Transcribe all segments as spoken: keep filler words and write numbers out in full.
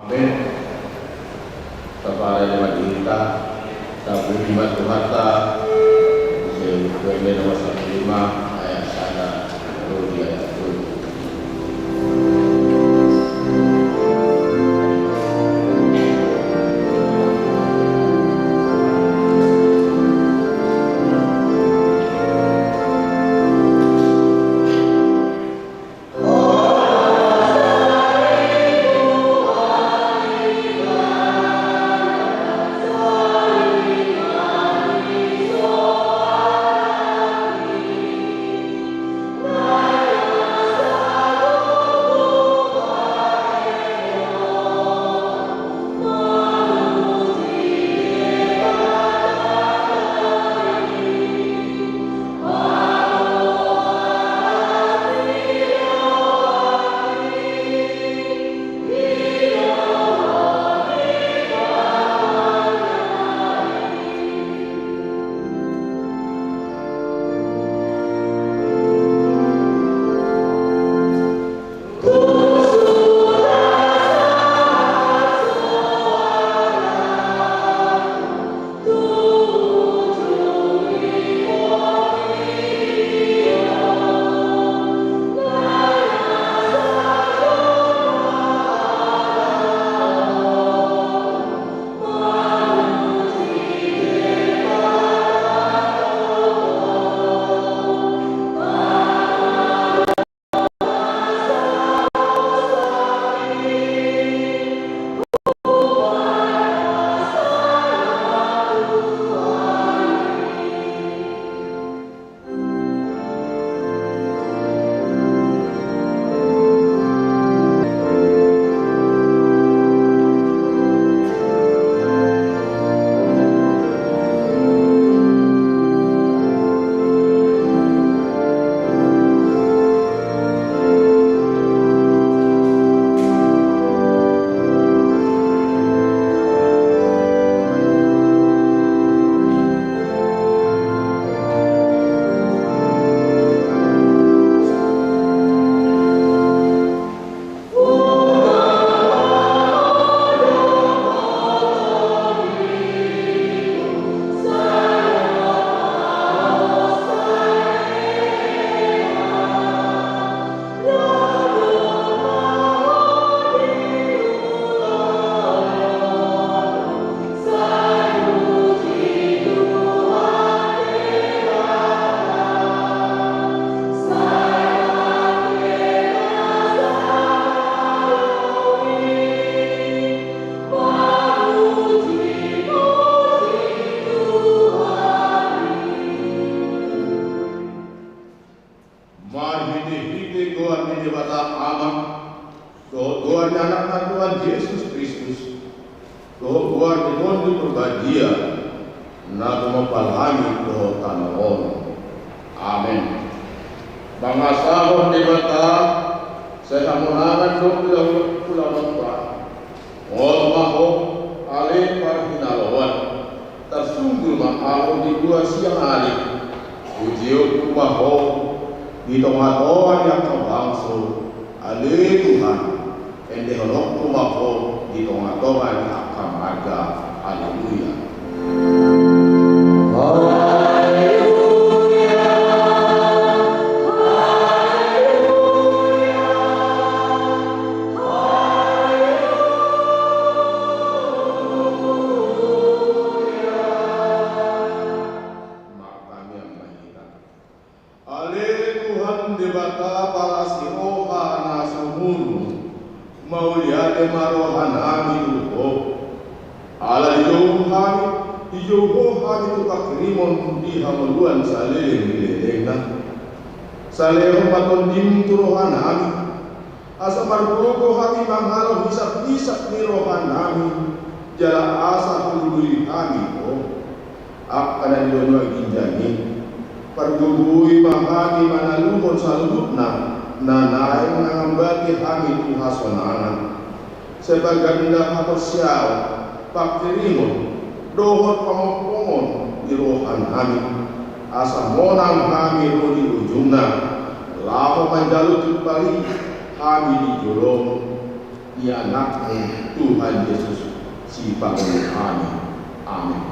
Amin. Saparai ma di hita, tapuji ma Tuhanta, ise utuan ni nomor satu lima, ayat sada, ro di ayat dua. Marhitehite goar ni Debata Ama, dohot goar ni Anakna Tuhan Jesus Kristus, dohot goar ni Tondi Porbadia, na tumompa hami dohot tano on. Amen. Mangasahon Debata, sai hamonangan do hulahulanta. Ngot ma ho, ale parhinaloan, tarsungkul ma ahu di dua siang ari. Pujionku ma ho di tongatonga ni angka bangso, ale Tuhan, endehononku ma ho di tongatonga ni angka marga. Haleluya. Martangiang ma hita. Ale Tuhan Debata parasi roha na sumurung, mauliate ma rohanami tu Ho. Ala dijou hami, dijou Ho hami tu pangkirimon di hangoluan saleleng ni lelengna. Salehon ma Tondim tu rohanami, asa margogo hami manjalo hisaphisap ni rohanami, jala asa hulului hami Ho. Angka na di banua ginjang i, pargogoi ma hami manaluhon saluhutna na naeng mangambati hami tu hasonangan. Sai paganda haporseaon, pangkirimon, dohot pamompongon di rohanami, asa monang hami ro di ujungna, laho manjalo timpal i hami di jolom. ni Anakmu, Tuhan Jesus, Sipangolu nami. Amin.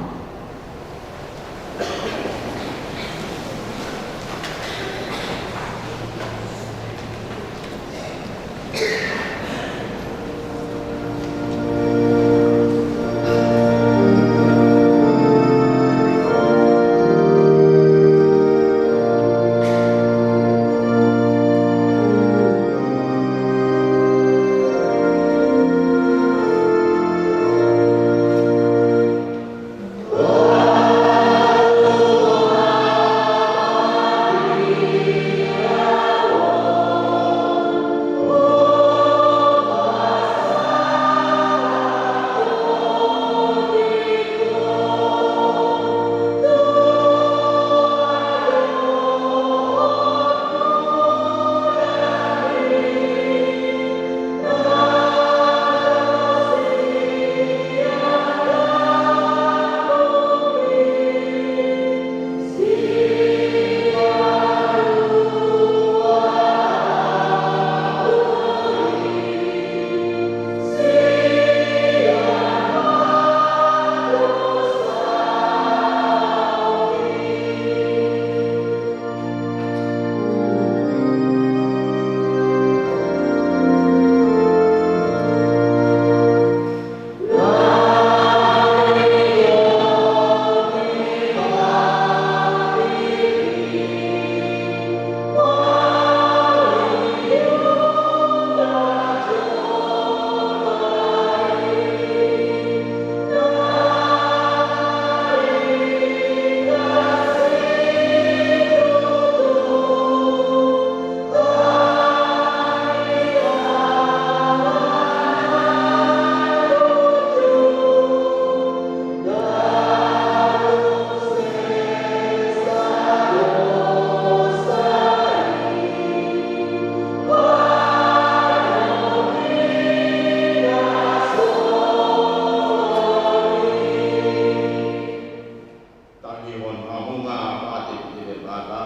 Tangihon hamu ma patik ni Debata,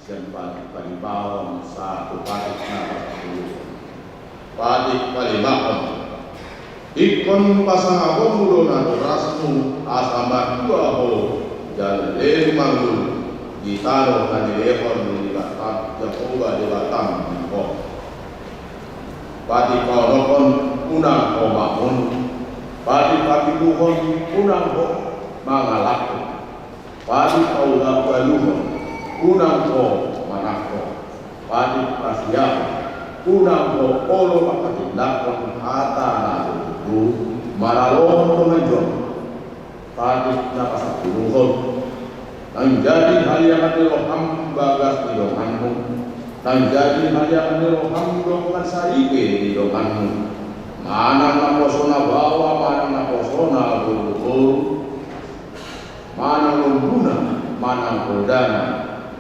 sian patik panimpaon sahat tu patik na pasapuluhon. Patik palimahon. Ingkon pasangapon do natorasmu asa martua ho jala leleng mangolu di tano na nilehon ni Debata, Jahowa Debatam di ho. Patik paonomhon, unang ho mamunu. Patik papiluhon, unang ho mangalangku. Patik paopat puluhon, unang ho manangko. Patik pasiahon, unang ho olo manghatindanghon hata na so tutu maralohon dongan jolma. Patik na pasapuluhon, ndang jadi haliangan ni roham bagas ni donganmu, ndang jadi haliangan ni roham dongan saripe ni donganmu, manang naposona baoa manang naposona boruboru, manang lombuna manang poldana,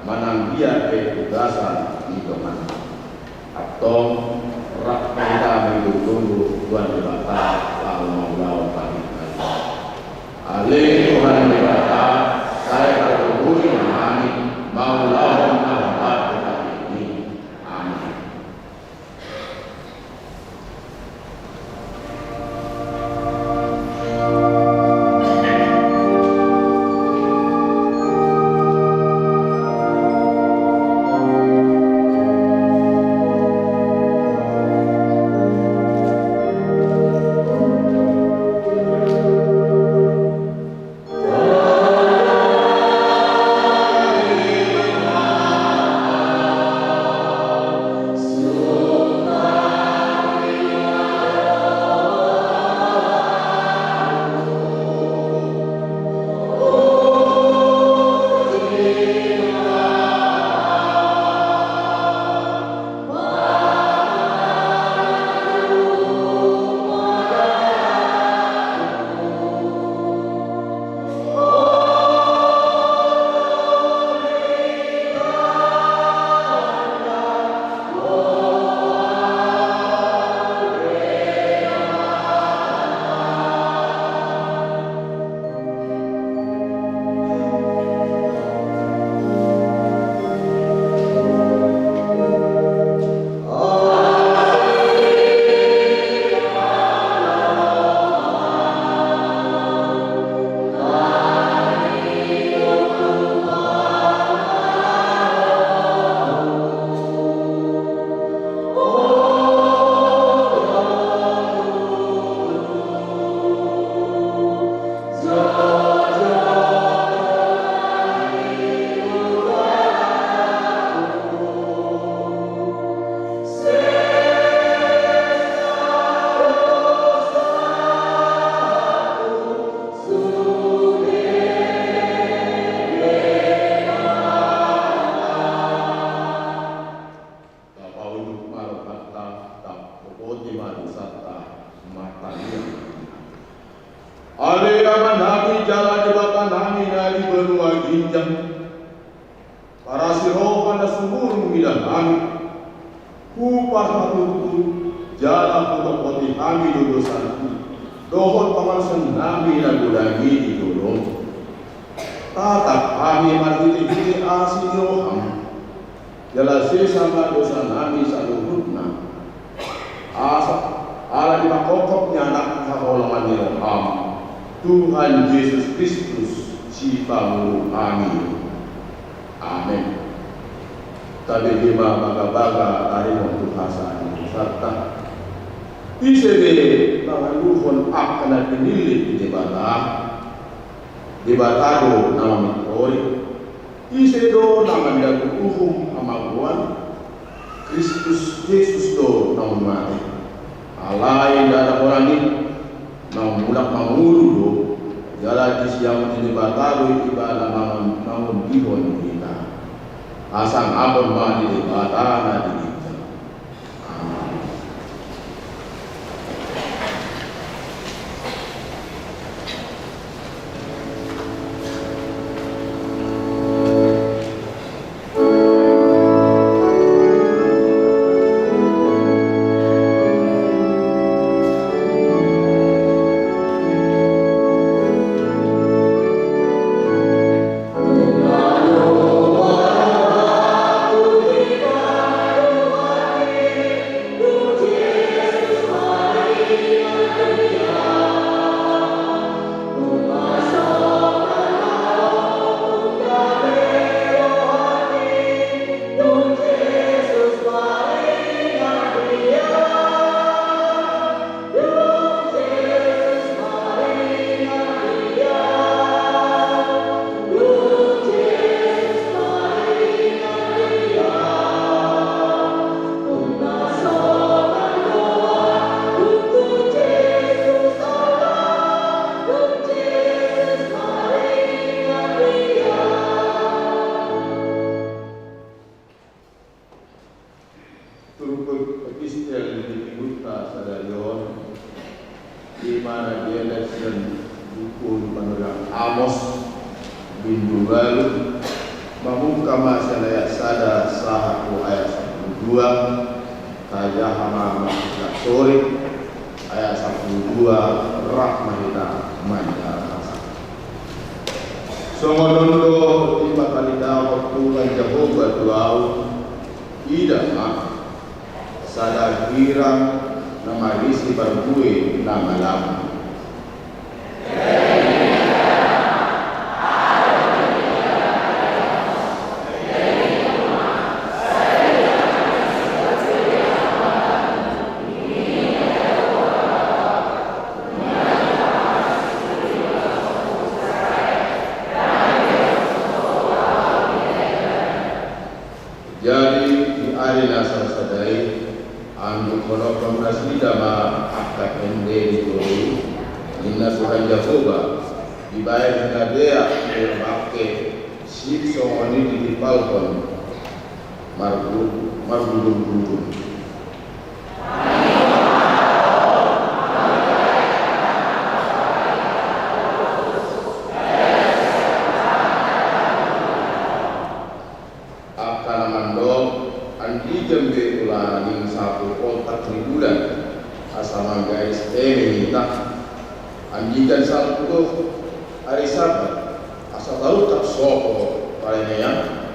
manang dia pe bagasan ni donganmu. Antong rap ma hita mangido-ido tu Tuhan Debata laho mangulahon patik na i. Ale Tuhan Debata, sai pargogoi ma hami mangulahon na hona tu patik i. Amin. dosanta, martangiang ma hita. Ale Amanami jala Debatanami na di banua ginjang, parasi roha na sumurung di dalam nami, huparhaturtur jala hutopoti hami do dosanami dohot pangalaosionami na godang i di jolom. Tatap hami marhitehite asi ni roham, jala sesa ma dosanami saluhutna. Asa, ala ni pangkophop ni Anak haholongan ni roham, Tuhan Jesus Kristus, Sipangolu nami. Amen. Tabege ma bagabaga taringot tu hasahatan ni dosanta. Ise be mangaluhon angka na pinillit ni Debata, Debata do na mamintori. Ise do na mandabu uhum hamagoan? Kristus Jesus do naung mate. Alai ndada holan i, naung mulak mangolu do, jala disiamun ni Debata do ibana mangon-, mangondihon hita. Hasangapon ma di Debata na di ginjang. Amen. Turpuk epistel di minggunta sadari on, i ma na dielet sian buku ni panurirang Amos, bindu ualu, mamungka ma sian ayat sada sahat tu ayat sampulu dua, tajaha ma marhite sore, ayat sampulu dua, rap ma hita manjaha. Songon on do dipatalita Tuhan Jahowa tu ahu, ida ma, sada girang na marisi parbue na malang. Jadi di ari na sarsada i, anduk honophon nasida ma angka ende ni toru i, ninna Tuhan Jahowa, dibaen na deak ni roha bangke, sip songon i ditimpalhon margu-, margulung-gulung. Angka na mandok, andigan be ulaning sapu otak ni bulan, asa manggais eme hita? Andigan sapu do ari Sabat, asa taungkap sopo paremean?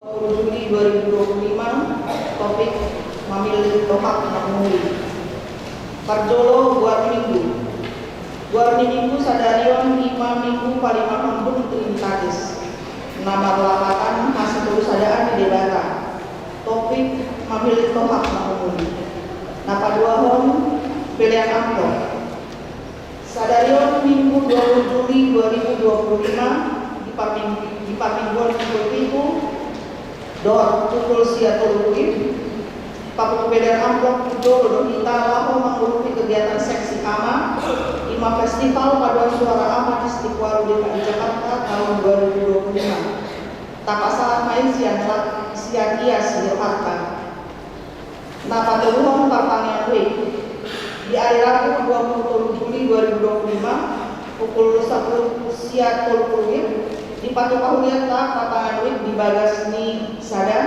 Dua puluh Juli dua ribu dua puluh lima, topik: Mamillit Tohap na Umuli. Parjolo, goar Minggu. Goar ni Minggu sadari on ima Minggu palimahon dung Trinitatis, na marlapatan hasatolusadaan ni Debata. Topik: Mamillit Tohap na Umuli. Na paduahon, pelean amplop. Sadari on Minggu dua puluh Juli dua ribu dua puluh lima, di parming-, di parmingguan pukul pitu dohot pukul sia tolu WIB, papungu pelean amplop tu jolo do hita laho mangurupi kegiatan Seksi Ama, ima festival paduan suara ama Distrik Walu D K I Jakarta taon dua ribu dua puluh lima. Tapasahat ma i sian la-, sian ia si rohanta. Na patoluhon, partangiangan WIB. Di ari Rabu dua puluh tolu Juli dua ribu dua puluh lima, pukul sapuluh sia tolu puluh WIB, dipatupa huria partangiangan WIB di bagas ni sada,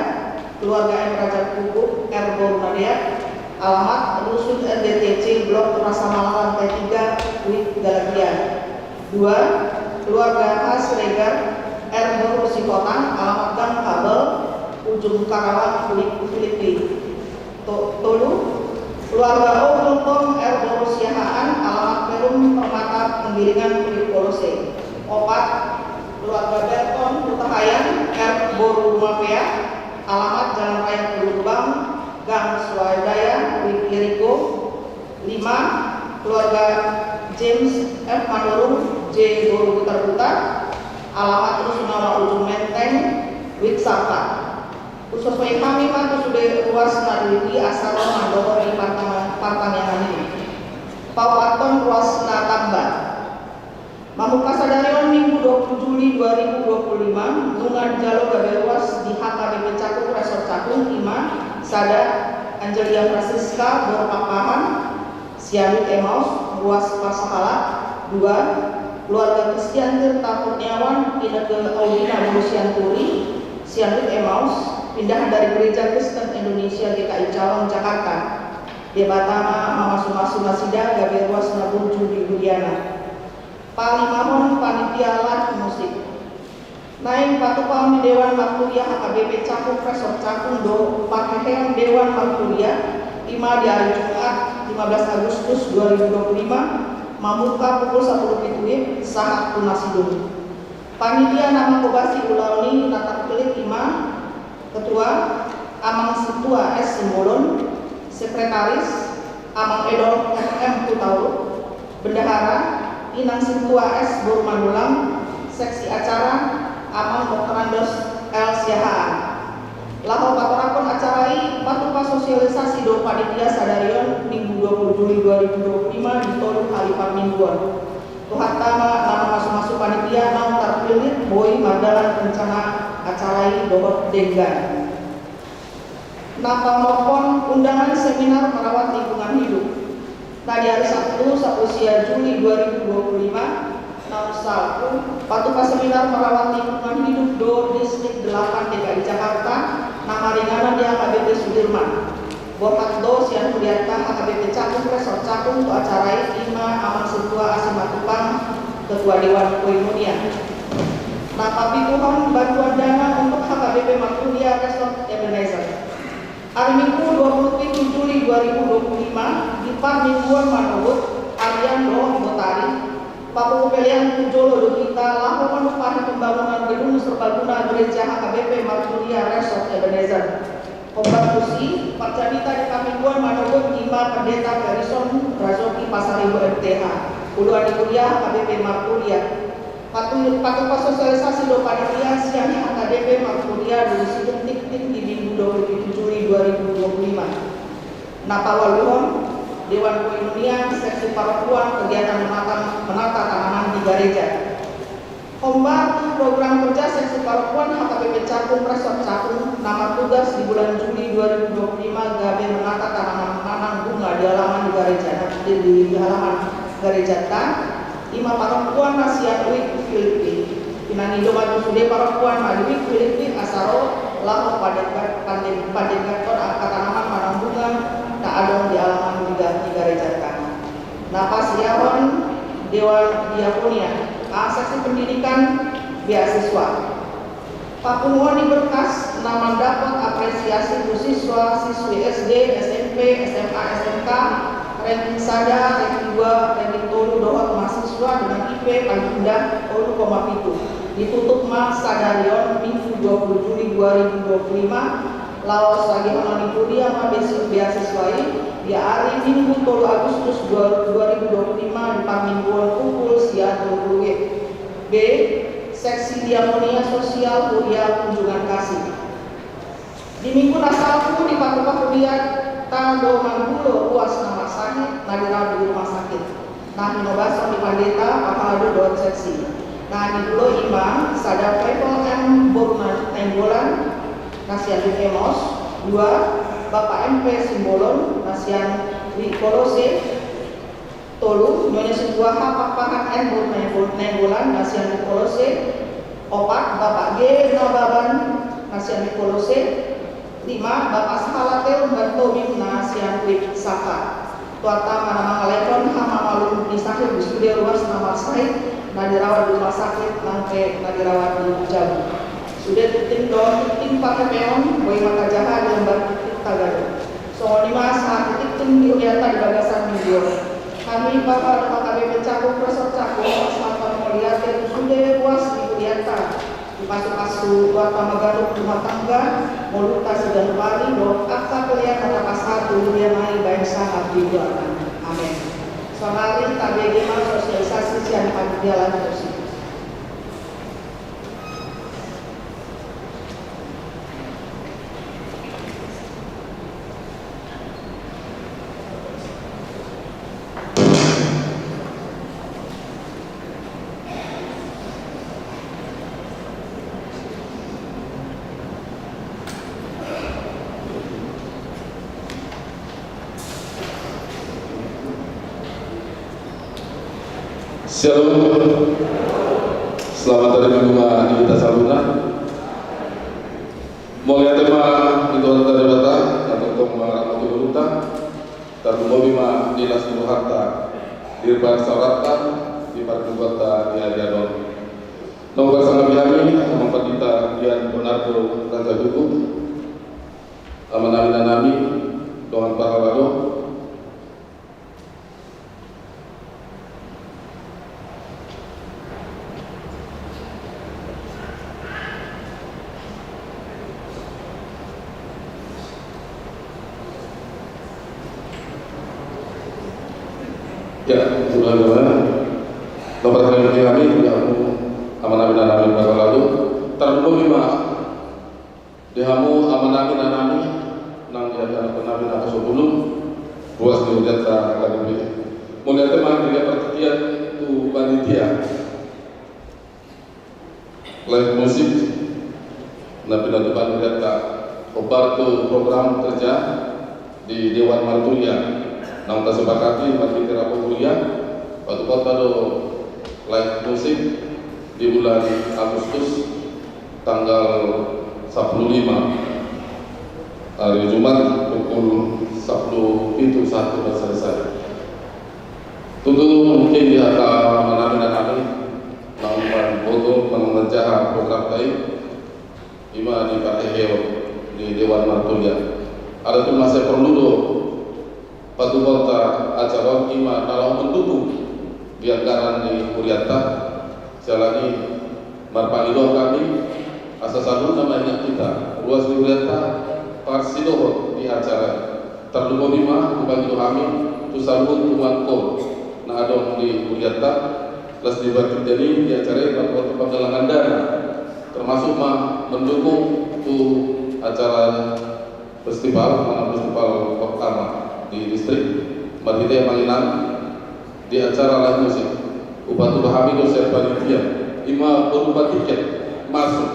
keluarga M Raja Kubu, R Boru Nadeak, alamat Dusun R D T C, Blok Rasa Mala, lantai tiga, WIB Galatia. Dua, keluarga H Siregar, R Boru Sihotang, alamat Gang Kabel, Ujung Karawang, WIB Filippi. To-, tolu, keluarga O Gultom, R Boru Siahaan, alamat Perum Permata, Penggilingan, WIB Kolose. Opat, keluarga Berton Hutahaean, R Boru Lumapea, alamat Jalan Raya Lubang, Gang Swadaya, WIB Yeriko. Lima, keluarga James F Manurung, J Boru Butarbutar, alamat Rusunawa Ujung Menteng, WIB Sarpat. Husosoi hami ma tu sude ruas na dui i asa ro mandok di partang-, partangiangan i. Paopathon, ruas na tamba. Mamungka sadari on Minggu dua puluh Juli dua ribu dua puluh lima, nunga dijalo gabe ruas di H K B P Cakung, Resort Cakung, ima sada, Angelia Francisca, Boru Pakpahan, sian WIB Emaus, ruas Pasahala. Dua, keluarga Christian Tirta Kurniawan, Ineke Audina Boru Sianturi, sian WIB Emaus, pindahan dari Gereja Kristen Indonesia G K I Cawang, Jakarta. Debata ma mamasumasu nasida gabe ruas na burju di huriana. Palimahon, panitia live musik. Naeng patupaon ni Dewan Marturia H K B P Cakung, Resort Cakung do parheheon Dewan Marturia, ima di ari Jumat lima belas Agustus dua ribu dua puluh lima, mamungka pukul sapuluh pitu WIB sahat tu na sidung. Panitia na mangobasi ulaon i na tarpillit ima: Ketua, Amang Sintua S Simbolon. Sekretaris, Amang Edol M M Hutauruk. Bendahara, Inang Sintua S Boru Manulang. Seksi acara, Amang Doktorandos L Siahaan. Laho patorangkon acara i, patupa sosialisasi do panitia sadari on Minggu dua puluh Juli dua ribu dua puluh lima di tolu hali parmingguon. Tuhanta ma na mamasumasu panitia naung tarpillit boi mardalan rencana acara i dohot denggan. Na paonomhon, undangan seminar merawat lingkungan hidup. Na di ari Sabtu, sapuluh sia Juli dua ribu dua puluh lima, naung salpu, patupa seminar merawat lingkungan hidup do Distrik delapan D K I Jakarta, na maringanan di H K B P Sudirman. Borhat do sian hurianta H K B P Cakung, Resort Cakung tu acara i ima Amang Sintua A Simatupang, Ketua Dewan Koinonia. Na papituhon, bantuan dana untuk H K B P Marturia Resort Ebenezer. Ari Minggu dua puluh pitu Juli dua ribu dua puluh lima, di parmingguan manogot, arian dohot botari, papungu pelean tu jolo do hita laho manumpahi pembangunan gedung serbaguna Gereja H K B P Marturia Resort Ebenezer. Hombar tusi, parjamita di parmingguan manogot ima Pendeta Ferison Razoki Pasaribu M T H, uluan ni huria H K B P Marturia. Patu-, patupa sosialisasi do panitia sian H K B P Marturia dung sidung tingting di Minggu dua puluh pitu Juli dua ribu dua puluh lima. Na paonomhon, Dewan Koinonia Seksi Parokuan, kegiatan menata, menata tanaman di gareja. Hombar tu program kerja Seksi Parokuan H K B P Cakung, Resort Cakung, na martugas di bulan Juli dua ribu dua puluh lima gabe menata tanaman manang bunga di halaman di gareja, di, di, di halaman garejanta, ima parokuan na sian WIB Filippi. Pinangido ma tu sude parokuan na di WIB Filippi asa ro laho padenggat-, pande-, pandenggathon angka tanaman manang bunga na adong di halaman di ga-, di garejanta. Na pasiahon, Dewan Diakonia, a, Seksi Pendidikan, Beasiswa. Papunguan ni berkas na mandapot apresiasi tu siswa, siswi S D, S M P, S M A, S M K, ranking sada, ranking dua, ranking tolu dohot mahasiswa dengan I P paling indah tolu koma pitu. Ditutup ma sadari on Minggu dua puluh Juli dua ribu dua puluh lima, laos lagi hona ni huria ma besi-, beasiswa i di ari Minggu tolu Agustus dua ribu dua puluh lima di parmingguon pukul sia tolu pulu W B. Seksi Diakonia Sosial Huria Kunjungan Kasih. Di Minggu na salpu dipatupa huria ta do mangulo ruas na marsahit na dirawat di rumah sakit. Na hinobason ni pandita, parhalado dohot seksi. Na niulo i ma sada Faiful M Boru Nainggolan na sian Emos, dua Bapak M P Simbolon na sian Kolose, tolu Nyonya Sungguaha Pakpahan N Boru Nainggolan na sian Kolose, opat Bapak G Nababan na sian Kolose, lima Bapak Sahalatel Umban Tobing na sian Saka. Tuhanta ma na mangalehon hamamalum ni sahit di sude ruas na marsahit na dirawat di rumah sakit nang pe na dirawat di jabu. Sude tingting dohot tingting parhepeon boi ma tajaha di lembar tingting taga do. Songon i ma sahat tingting di hurianta di bagasan minggu on. Hami parhalado H K B P Cakung Resort Cakung, pasahathon mauliate tu sude ruas ni hurianta. Dipasupasu Tuhanta ma ganup rumah tangga, ngolunta siganup ari dohot angka pelean na tapasahat tu huria nai baen sangap di goarna. Amen. Saonari tabege ma sosialisasi sian panitia live musik. Syalom. Selamat hari Minggu ma di hita saluhutna. Mauliate ma di Tuhanta Debata na tongtong mangaramoti ngolunta. Tarlumobi ma di las ni rohanta di parsaoranta di parmingguanta di ari on. Naung marsangapi hami Amang Pandita Dian Bonardo Raja Hukum, amanami, inanami, dongan parhalado. Ya, sudah dua. Nomor hari ini kami, ya, amanami, inanami, parhalado. Tarlumobi ma di hamu amanami, inanami, nang di angka anak nami na pasopulung, ruas ni hurianta H K B P. Mauliate ma di partingkian tu panitia live musik na pinatupa ni hurianta, hombar tu program kerja di Dewan Marturia, naung tasepakati marhite rapat huria, patupahonta do live musik di bulan Agustus tanggal sampulu lima, hari Jumat, pukul sampulu pitu sahat tu selesai. Tutu mungkin di angka amanami, inanami, naung mamboto, naung manjaha program ta i, ima di parheheon di Dewan Marturia. Alai tung masa porlu do patupahonta acara on, ima na laho mandukung di anggaran ni hurianta. Siala ni i marpangidoan hami asa saluhutna ma inna hita ruas ni hurianta parsidohot di acara i. Tarlumobi ma hupangido hami tu saluhut tumangkol na adong di hurianta, las di partingkian i di acara i patupahonta panggalangan dana, termasuk ma mandukung tu acara festival, manang festival pertama di distrik, marhite Amang Inang, di acara live musik. Hupatupa hami do sian panitia, ima berupa tiket masuk.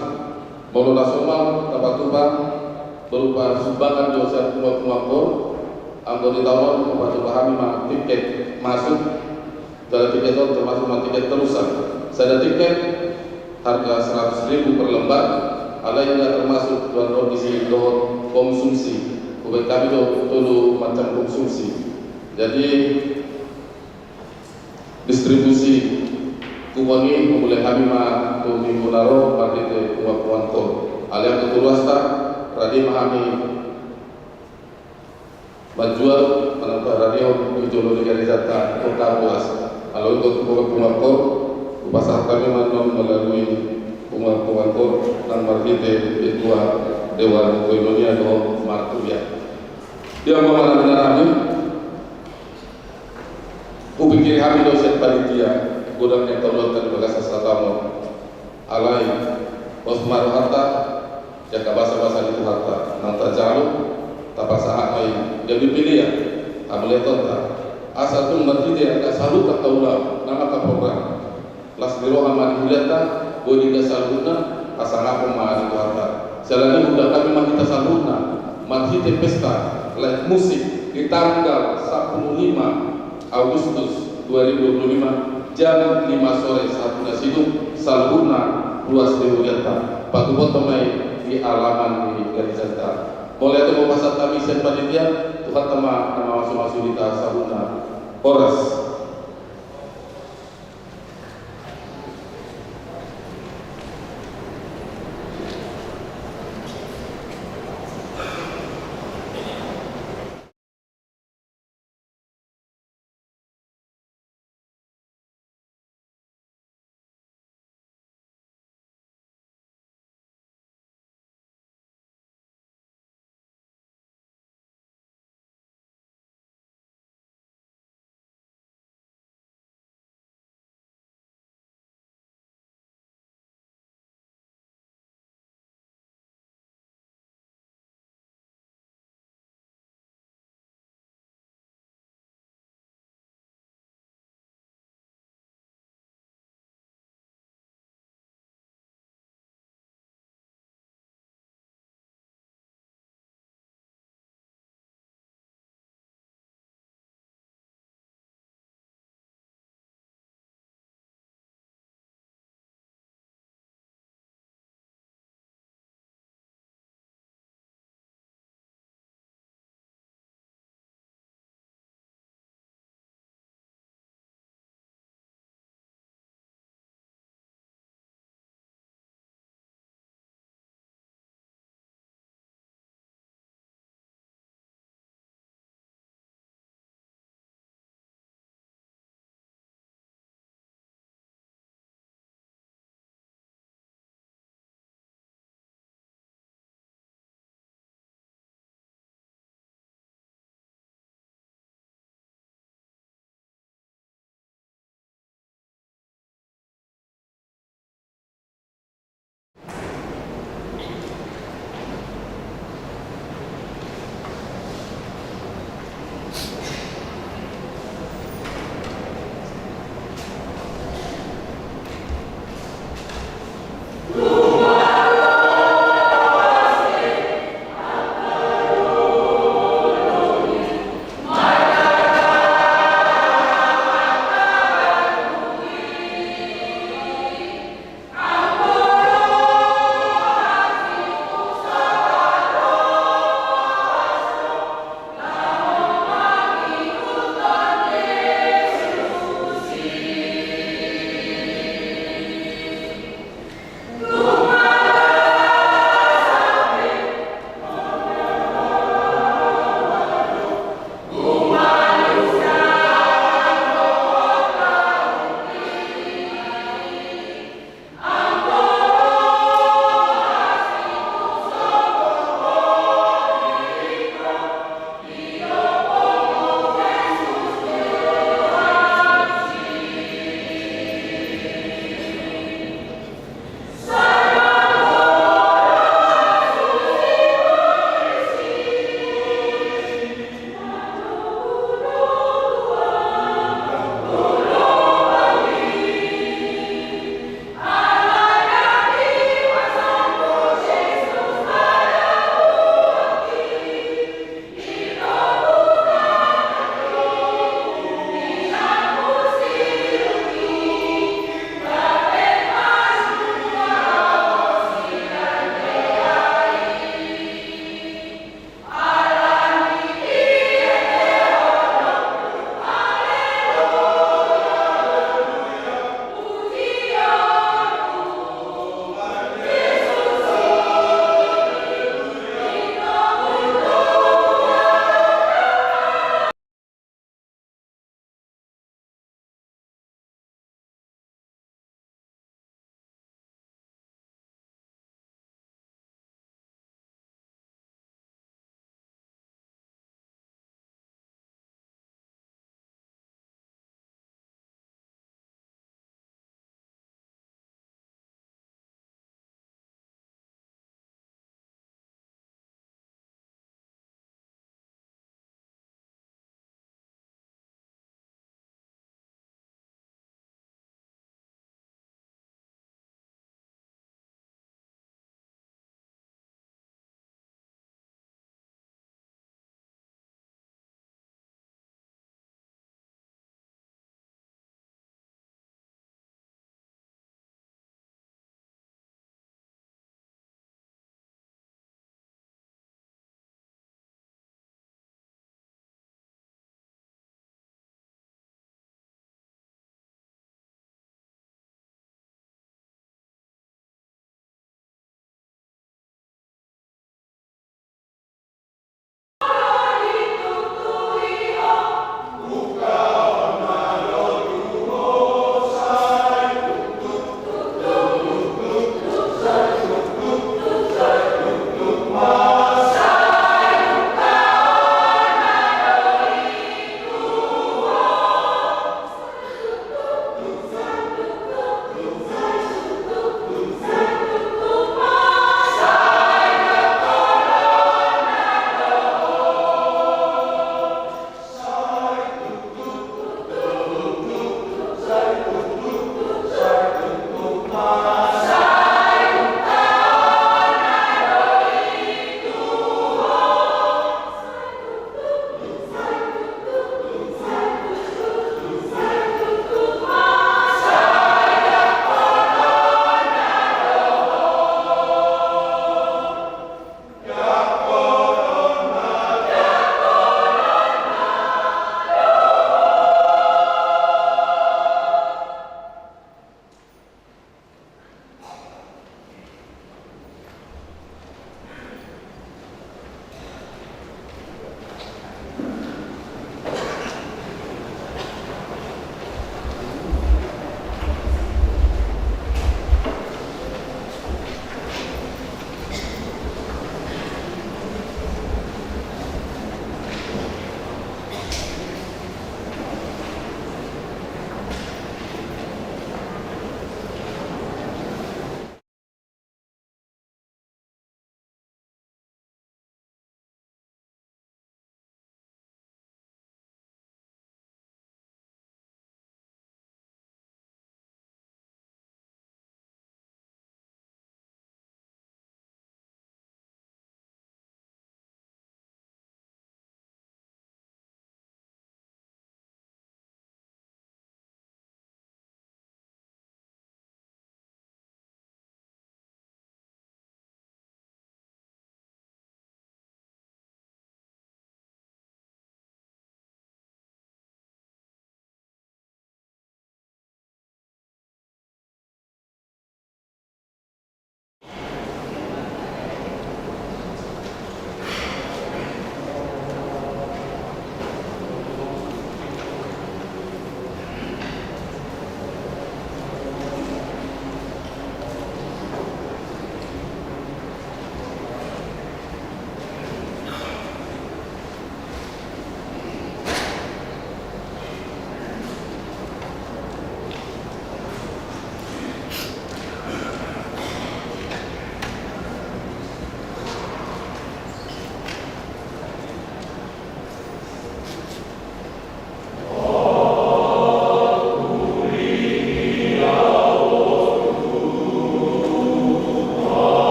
Molo na somal tapatupa berupa sumbangan do sian tumangkol, anggo di taon on hupatupa hami ma tiket masuk. Jala tiket on termasuk ma tiket terusan. Sada tiket harga seratus ribu per lembar, alai nunga termasuk dohot kondisi dohot konsumsi. Hubaen hami do tolu macam konsumsi. Jadi distribusi ku Wangi memulai hami ma tu minggu na ro marhite punguan-punguan koor. Alai tu ruasta, rade ma hami manjual manang parradion di jolo ni garejanta Kota Boas. Alai tu punguan-punguan koor, hupasahat hami ma annon melalui punguan-punguan koor nang marhite ketua Dewan Koinonia dohot marturia. Dia ma manang na rame. Hupikiri hami do sian panitia, godang ni angka ulaonta di bagasan sahat on. Alai, pos ma rohanta, jala basa-basa ni Tuhanta, nang tajalo, tapasahat ma i, gabe pelean, hamauliateonta. Asa tung marhite angka saluhut angka ulaon, nang angka program. Las ni roha ma di hulahulanta, boi di angka saluhutna, hasangapon ma di Tuhanta. Siala ni i undang hami ma hita saluhutna, marhite pesta, live musik, di tanggal sampulu lima Agustus dua ribu dua puluh lima, jam lima sore sahat tu na sidung, saluhutna ruas ni hurianta. Patupaonta ma i di alaman ni garejanta. Mauliate ma hupasahat hami sian panitia, Tuhanta ma na mamasu-masu hita saluhutna. Horas.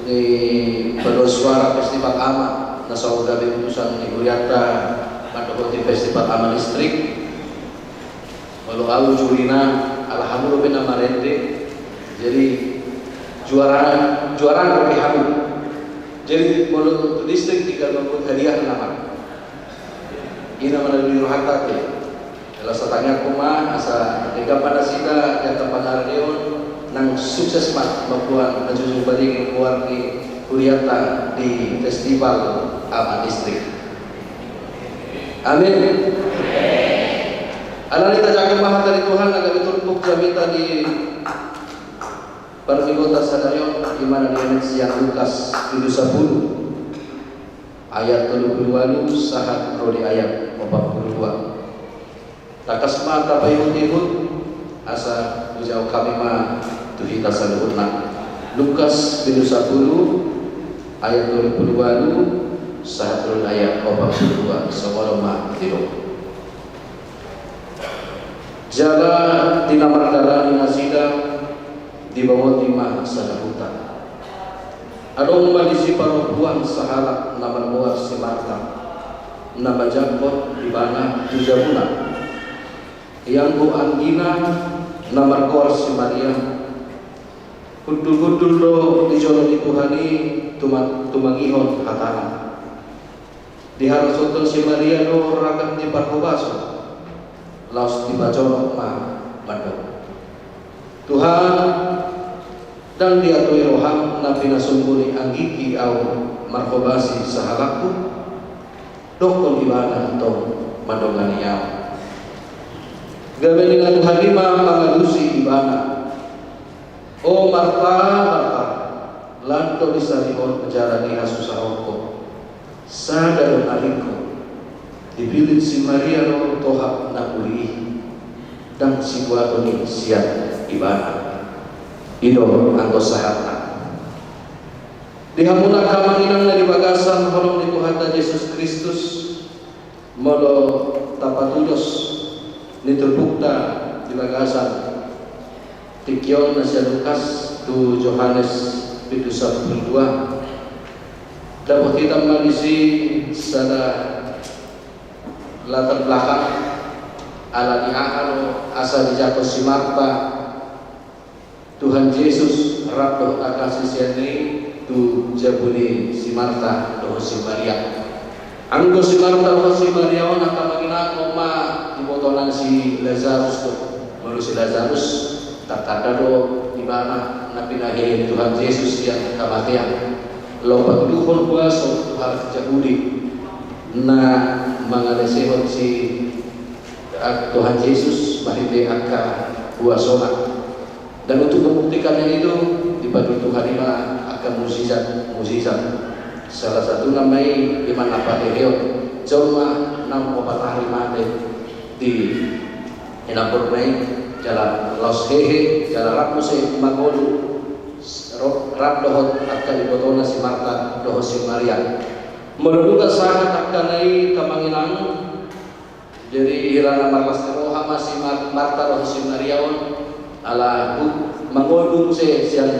Ni paduan suara Festival Ama na saur gabe putusan ni hurianta mandohoti Festival Ama Distrik. Molo au jurina, ala hamu dope na marende. Jadi juara, juara dope hamu. Jadi molo tu distrik tinggal mambuat hadiah nama. Ina mana di rohanta te. Laos tangiangku ma asa denggan ma nasida di angka pangarandeon, nang sukses ma mamboan na jujur baligin goar ni hurianta di Festival Ama Distrik. Amin. Alani i tajaha ma hata ni Tuhan na gabe turpuk jamita di parmingguonta sadari on, i ma na nian sian Lukas pitu sapulu ayat tolu pulu ualu sahat ro di ayat opat pulu dua. Tangkas ma tapaihut-ihut asa hujahahon hami ma tu hita saluhutna. Lukas pitu sapulu ayat tolu pulu ualu sahat ro di ayat opat pulu dua. Songon on ma didok. Jala di na mardalani nasida, dibangoti ma sada huta. Adong ma disi parompuan sahalak na margoar si Marta, na manjangkon ibana tu jabuna. Ianggo anggina na margoar si Maria, hundul-hundul do di jolo ni Tuhan i tuma-, tumangihon hatana. Diharoshon si Maria do ragam ni parhobason, laos dipajonok ma mandok: Tuhan, ndang diatui roham na pinasombu ni anggiki ahu marhobasi sahalakku? Dokkon ibana antong mandongani ahu. Gabe ninna Tuhan i ma mangalusi ibana: O Marta, Marta, lan do disarihon jala dihasusahon ho. Sada do na ringkot, dipillit si Maria do tohap na uli i, ndang sibuaton i sian ibana. I do anggo sahatna. Di hamu angka amang inang na di bagasan holong ni Tuhanta Jesus Kristus, molo tapatudos ni turpukta di bagasan tingki on na sian Lukas tu Johannes pitu sapulu dua, dapot hita ma disi sada latar belakang, alani aha do asa dijangkon si Marta Tuhan Jesus rap dohot angka siseanna i tu jabu ni si Marta dohot si Maria. Anggo si Marta dohot si Maria on, angka amang inang, on ma ibotona si Lazarus do. Molo si Lazarus, tanda do ibana na pinahehe ni Tuhan Jesus sian hamatean, laho patuduhon huaso tu halak Jahudi na mangalesehon si, ah, Tuhan Jesus marhite angka huasona. Dan untuk membuktikannya itu, dipadomu Tuhan i ma angka mujizat-mujizat. Salah satuna ma i, i ma na pahehehon jolma naung opat ari mate di inamburna i, jala laos hehe, jala rap muse mangolu, ro-, rap dohot angka ibotona si Marta dohot si Maria. Molo nunga sahat angka na i, angka amang inang, jadi hira na marlas ni roha ma si Mar-, Marta dohot si Maria on, ala hu-, mangolu muse sian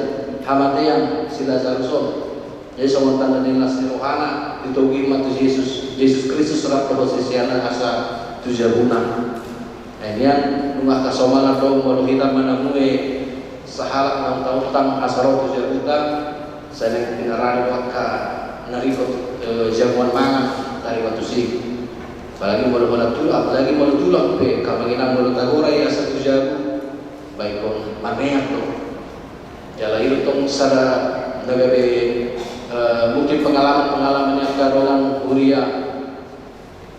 hamatean si Lazarus on. Jadi songon tanda ni las ni rohana, ditogihon ma tu Jesus, Jesus Kristus rap dohot siseanna asa tu jabuna. Nah, nian nunga angka somal do, molo hita manamue sahalak na tautang asa ro tu jabuta, sai naeng pinarade do angka na ringkot, eh, jamuan mangan tarima tusi. Apalagi molo, molo tulang, apalagi molo tulang pe, angka amang inang, molo tagora i asa tu jabu, baen marmeak do. Jala i do tong sada na gabe, eh, mungkin pengalaman-pengalaman ni angka dongan huria.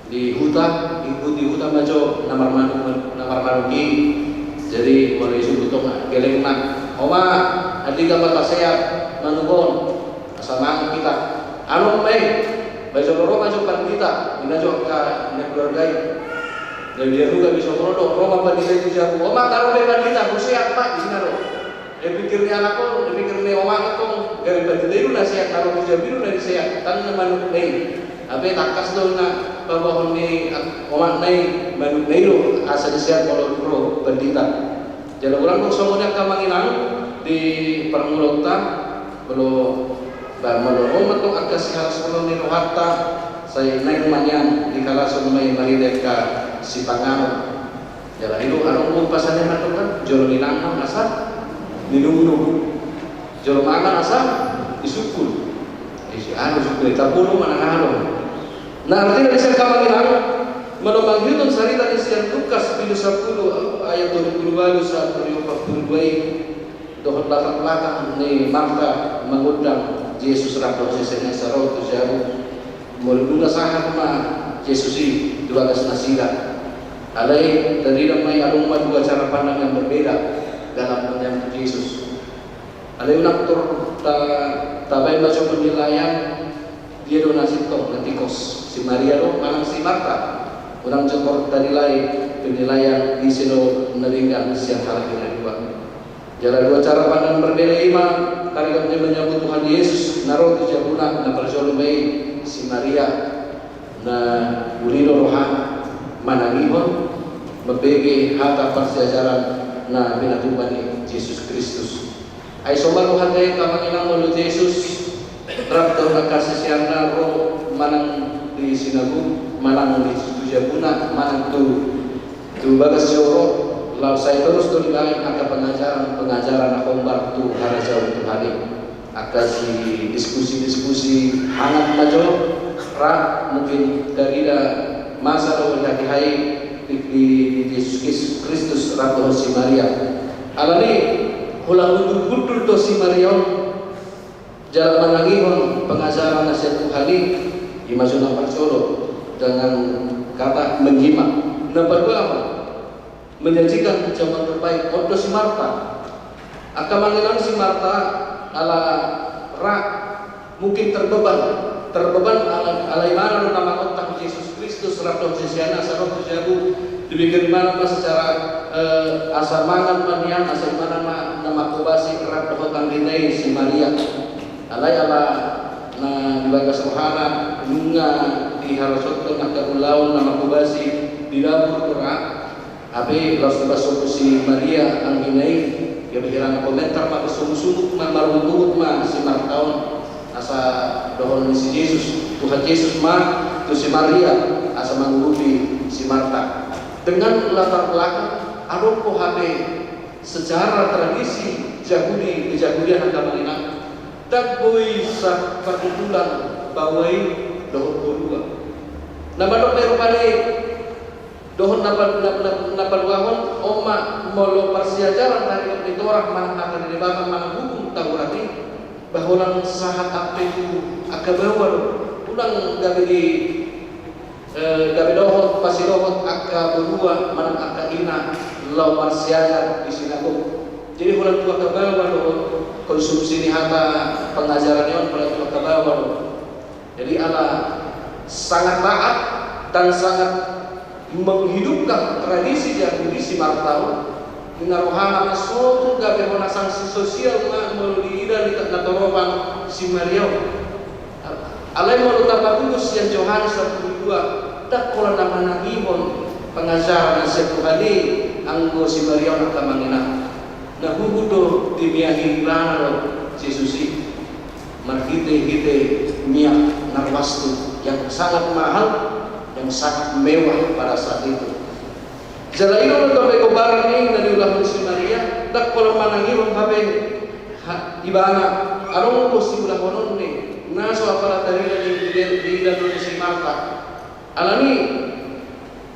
Di huta, di hu-, di huta ma jo na marmanuk, na marmanuk i. Jadi molo isungkun tong gelengna, "Oma, andigan ma taseat manuk on, asa mangan hita." Anu ma i, baen jolo ro ma jo pandita, ninna jo angka keluarga i. Jadi dia juga bisa ro do, ro ma pandita i tu jabu. "Oma, taro be pandita, huseat ma," ninna do. Dipikir ni anak on, dipikir ni omakna tong, gabe pandita i do na seat, na ro tu jabu i do na diseat, tanda manukna i. Hape tangkas do na paboahon ni omakna i manukna i do asa diseat molo ro pandita. Jala godang do songon i angka amang inang, Di parmulaonta, molo, ba, molo ro ma tong angka sihalashonon ni rohanta, sai naeng ma nian dihalashon ma i marhite angka sipanganon. Jala i do adong do pasahat mandok kan, jolo ninangnang asa ninungnung, jolo mangan asa disungkun. Isi anu sungkun, tapulu manang aha do. Nah, artina di sian hamu amang inang, molo mangihut sarita ni sian Lukas bindu sampulu ayat tolu pulu ualu sahat tu opat pulu dua i, dohot latar belakang ni Marta mangundang Jesus rap dohot siseanna asa ro tu jabu. Molo dung na sahat ma Jesus i tu bagas nasida. Alai tarida ma i adong ma dua cara pandang yang berbeda dalam menyambut Jesus. Alai unang tor ta, tabaen ma jo penilaian, dia do na sintong na tingkos, si Maria do manang si Marta. Unang jo tor tanilai penilaian ise do na denggan sian halak i na dua. Jala dua cara pandang berbeda i ma taringot ni menyambut Tuhan Yesus na ro tu jabuna. Na parjolo ma i si Maria na uli do rohana manangihon, mambege hata parsiajaran na pinatupa ni Jesus Kristus. Ai somal do hata i amang inang, molo Jesus rap dohot angka siseanna ro manang di sinagog, manang di tu jabuna, manang tu tu bagas joro, laos sai torus do dibaen angka pengajaran, pengajaran na hombar tu harajaon Tuhan i. Angka si diskusi-diskusi hangat ma jo ra, mungkin tarida masa do di hatiha i di, di, di Jesus Kristus rap dohot si Maria. Alani holan hundul-hundul do si Maria on jala manangihon pengajaran na sian Tuhan i. I ma jo na parjolo, dengan kata menyimak. Na paduahon, menyajikan jamuan terbaik, on do si Marta. Angka amang inang, si Marta ala ra, mungkin terbeban, terbeban ala, ala ibana do na mangontak Jesus Kristus rap dohot siseanna asa ro tu jabu. Dipikir ibana ma secara, eh, asa mangan ma nian, asa ibana ma na manghobasi rap dohot anggina i si Maria. Alai ala na di bagas rohana nunga diharasonhon angka ulaon na manghobasi di dapur do ra. Hape laos dipasohot si Maria anggina i, gabe hira na komentar ma, parsungkun-sungkun ma, marungut-ungut ma si Marta on. Asa dohonon ni si Jesus, Tuhan Jesus ma tu si Maria asa mangurupi si Marta. Dengan latar belakang adong do hape secara tradisi Jahudi, kejahudian angka amang inang, ndang boi sapartutulan baoa i dohot borua. Na mandok ma i rupani, dohot na pa-, na, na, na paduahon, on ma molo parsiajaran taringot ni Torah manang hata ni Debata manang hukum Taurat i, ba holan sahat ampe tu angka baoa do. Unang gabe di, eh, gabe dohot, pasidohot angka borua manang angka ina laho marsiajar di sinagog. Jadi holan tu angka baoa do konsumsi ni hata pengajaran i on, holan tu angka baoa do. Jadi ala sangat taat dan sangat menghidupkan tradisi Jahudi si Marta on, nunga rohana ma sotung gabe hona sanksi sosial ma molo diida di na toropan si Maria on. Alai molo tapatudos sian Johannes sampulu dua, ndang holan na manangihon pengajaran na sian Tuhan i anggo si Maria on angka amang inang. Na huhut do dimiahi ibana do Jesus i marhite-hite miak na ruas tu, yang sangat mahal, yang sangat mewah pada saat itu. Jala i do na tong pe gombaran i na niulahon si Maria, ndang holan manangihon hape ha-, ibana, adong do siulahononna na so apala tarida di, di, diida do ni si Marta. Alani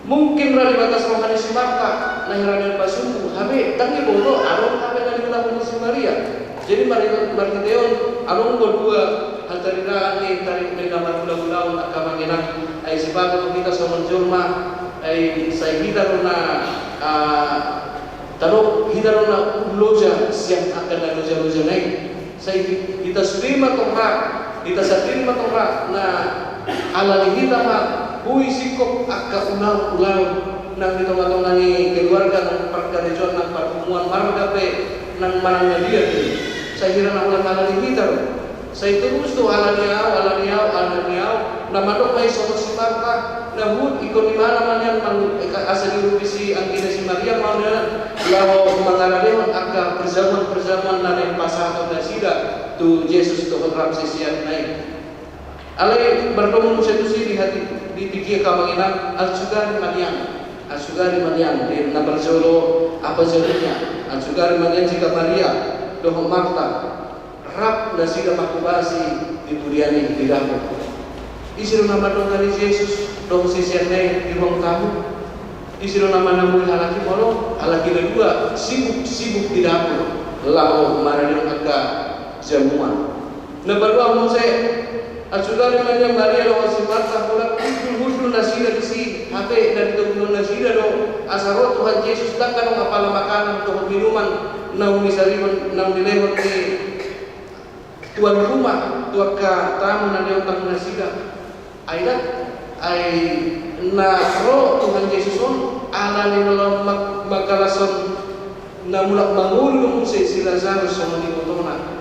mungkin ra di bagas roha ni si Marta na hira na dipasungkun, hape ndang diboto adong hape na niulahon ni si Maria. Jadi mari-, marhite on adong do dua hataridaan ni taringot ni na marulaulaon angka amang inang. Ai sipata do hita songon jolma, ai sai hita do na, ah, tadok hita do na umloja sian angka na lojaloja na i. Sai hita sude ma tong ra, hita sandiri ma tong ra, na ala ni hita ma boi singkop angka ulaon-ulaon nang di tonga-tonga ni keluarga, nang parkarejoan, nang parpunguan marga pe, nang manang na dia pe. Sai hira na holan ala ni hita do. Sai torus do ala ni au, ala ni au, ala ni au. Na mandok ma i songon si Marta, na huhut ingkon di mana ma nian, asa diurupi si anggina si Maria ma nian laho mangaradehon angka parjamuan-parjamuan na naeng pasahaton nasida tu Jesus dohot rap siseanna i. Alai mardomu muse tusi di hati, di tingki angka amang inang, aljugari ma nian, aljugari ma nian di na parjolo, apa jadinya, aljugari ma nian jika Maria dohot Marta rap nasida manghobasi di pudian i di dapur. Ise do na mandongani Jesus dohot siseanna i di ruang tamu? Ise do na manamui halak i molo halak i na dua sibuk-sibuk di dapur laho maradehon angka jamuan? Na paduahon muse, aljugari ma nian Maria dohot si Marta, holan hundul-hundul nasida disi, hape na ditoguhon nasida do asa ro Tuhan Jesus, ndang adong apala makanan dohot minuman naung disarihon, naung dilehon ni tuan rumah tu angka tamu na niontang nasida. Ai da, ai na ro Tuhan Jesus on ala ni na laho mag-, mangkalashon na mulak mangolu do muse si Lazarus songon ibotona.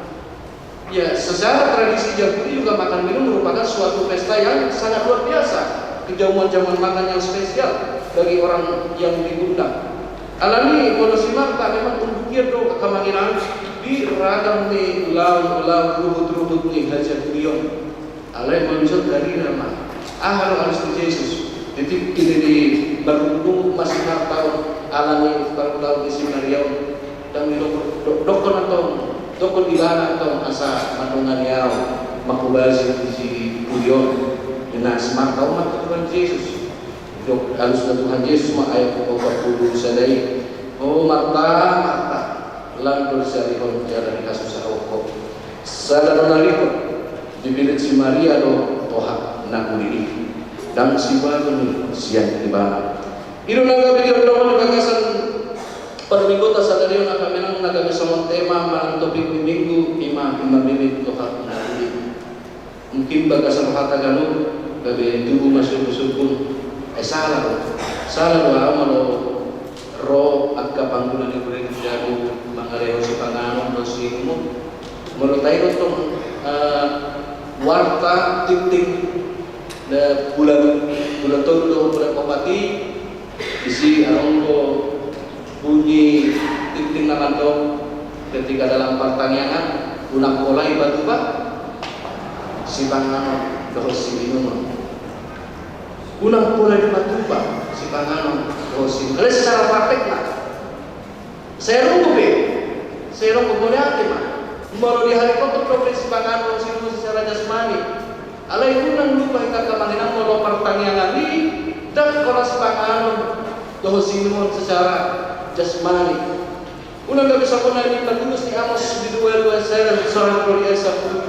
Ya, secara tradisi Jahudi juga makan minum merupakan suatu pesta yang sangat luar biasa. Jamuan-jamuan makan yang spesial bagi orang yang diundang. Alani molo si Marta memang undukian do angka amang inang di ragam ni ulaon-ulaon, ruhut-ruhut ni hajahudion. Alai molo dison tarida ma aha do alus ni Jesus. Di tingki di marungguk ma si Marta on ala ni parulaon ni si Maria on. Ndang didok, do-, dokkon antong, dokkon ibana antong asa mandongani au manghobasi di si pudi on. Ninna si Marta on ma tu Tuhan Jesus. Didok alusna Tuhan Jesus ma ayat opat pulu sada i, "O Marta, Marta, lang do disarihon jala dihasusaonhon ho. Sada do na rihot, dipillit si Maria do tohap na uli i, ndang sibagon i sian ibana." I do na gabe diondongkon di bagasan parmingguonta sadari on, angka amang inang, na gabe songon tema manang topik ni minggu i ma, i ma bibit tohap na uli. Mungkin bagasan hata ganup gabe tubu ma sungkun-sungkun. Eh, sala do. Sala do au molo ro angka pangguna ni huria ni jabu mangalehon sipanganon dohot siinumon. Molo taida tong, eh, warta tingting, eh, bulan, bulan tolu dohot bulan opat i, disi adong do bunyi tingting na mandok, ketika dalam partangiangan, unang pola i patupa sipanganon dohot siinumon. Unang pola i patupa sipanganon dohot siinumon. Alai secara praktekna, sai ronggo pe, sai ronggo, mauliate ma. Molo di ari Kotor dope sipanganon dohot siinumon secara jasmani. Alai unang lupa hita angka amang inang, molo partangiangan i ndang pola sipanganon dohot siinumon secara jasmani. Unang gabe songon na nidok ni Amos di dua, dua, saya, sampulu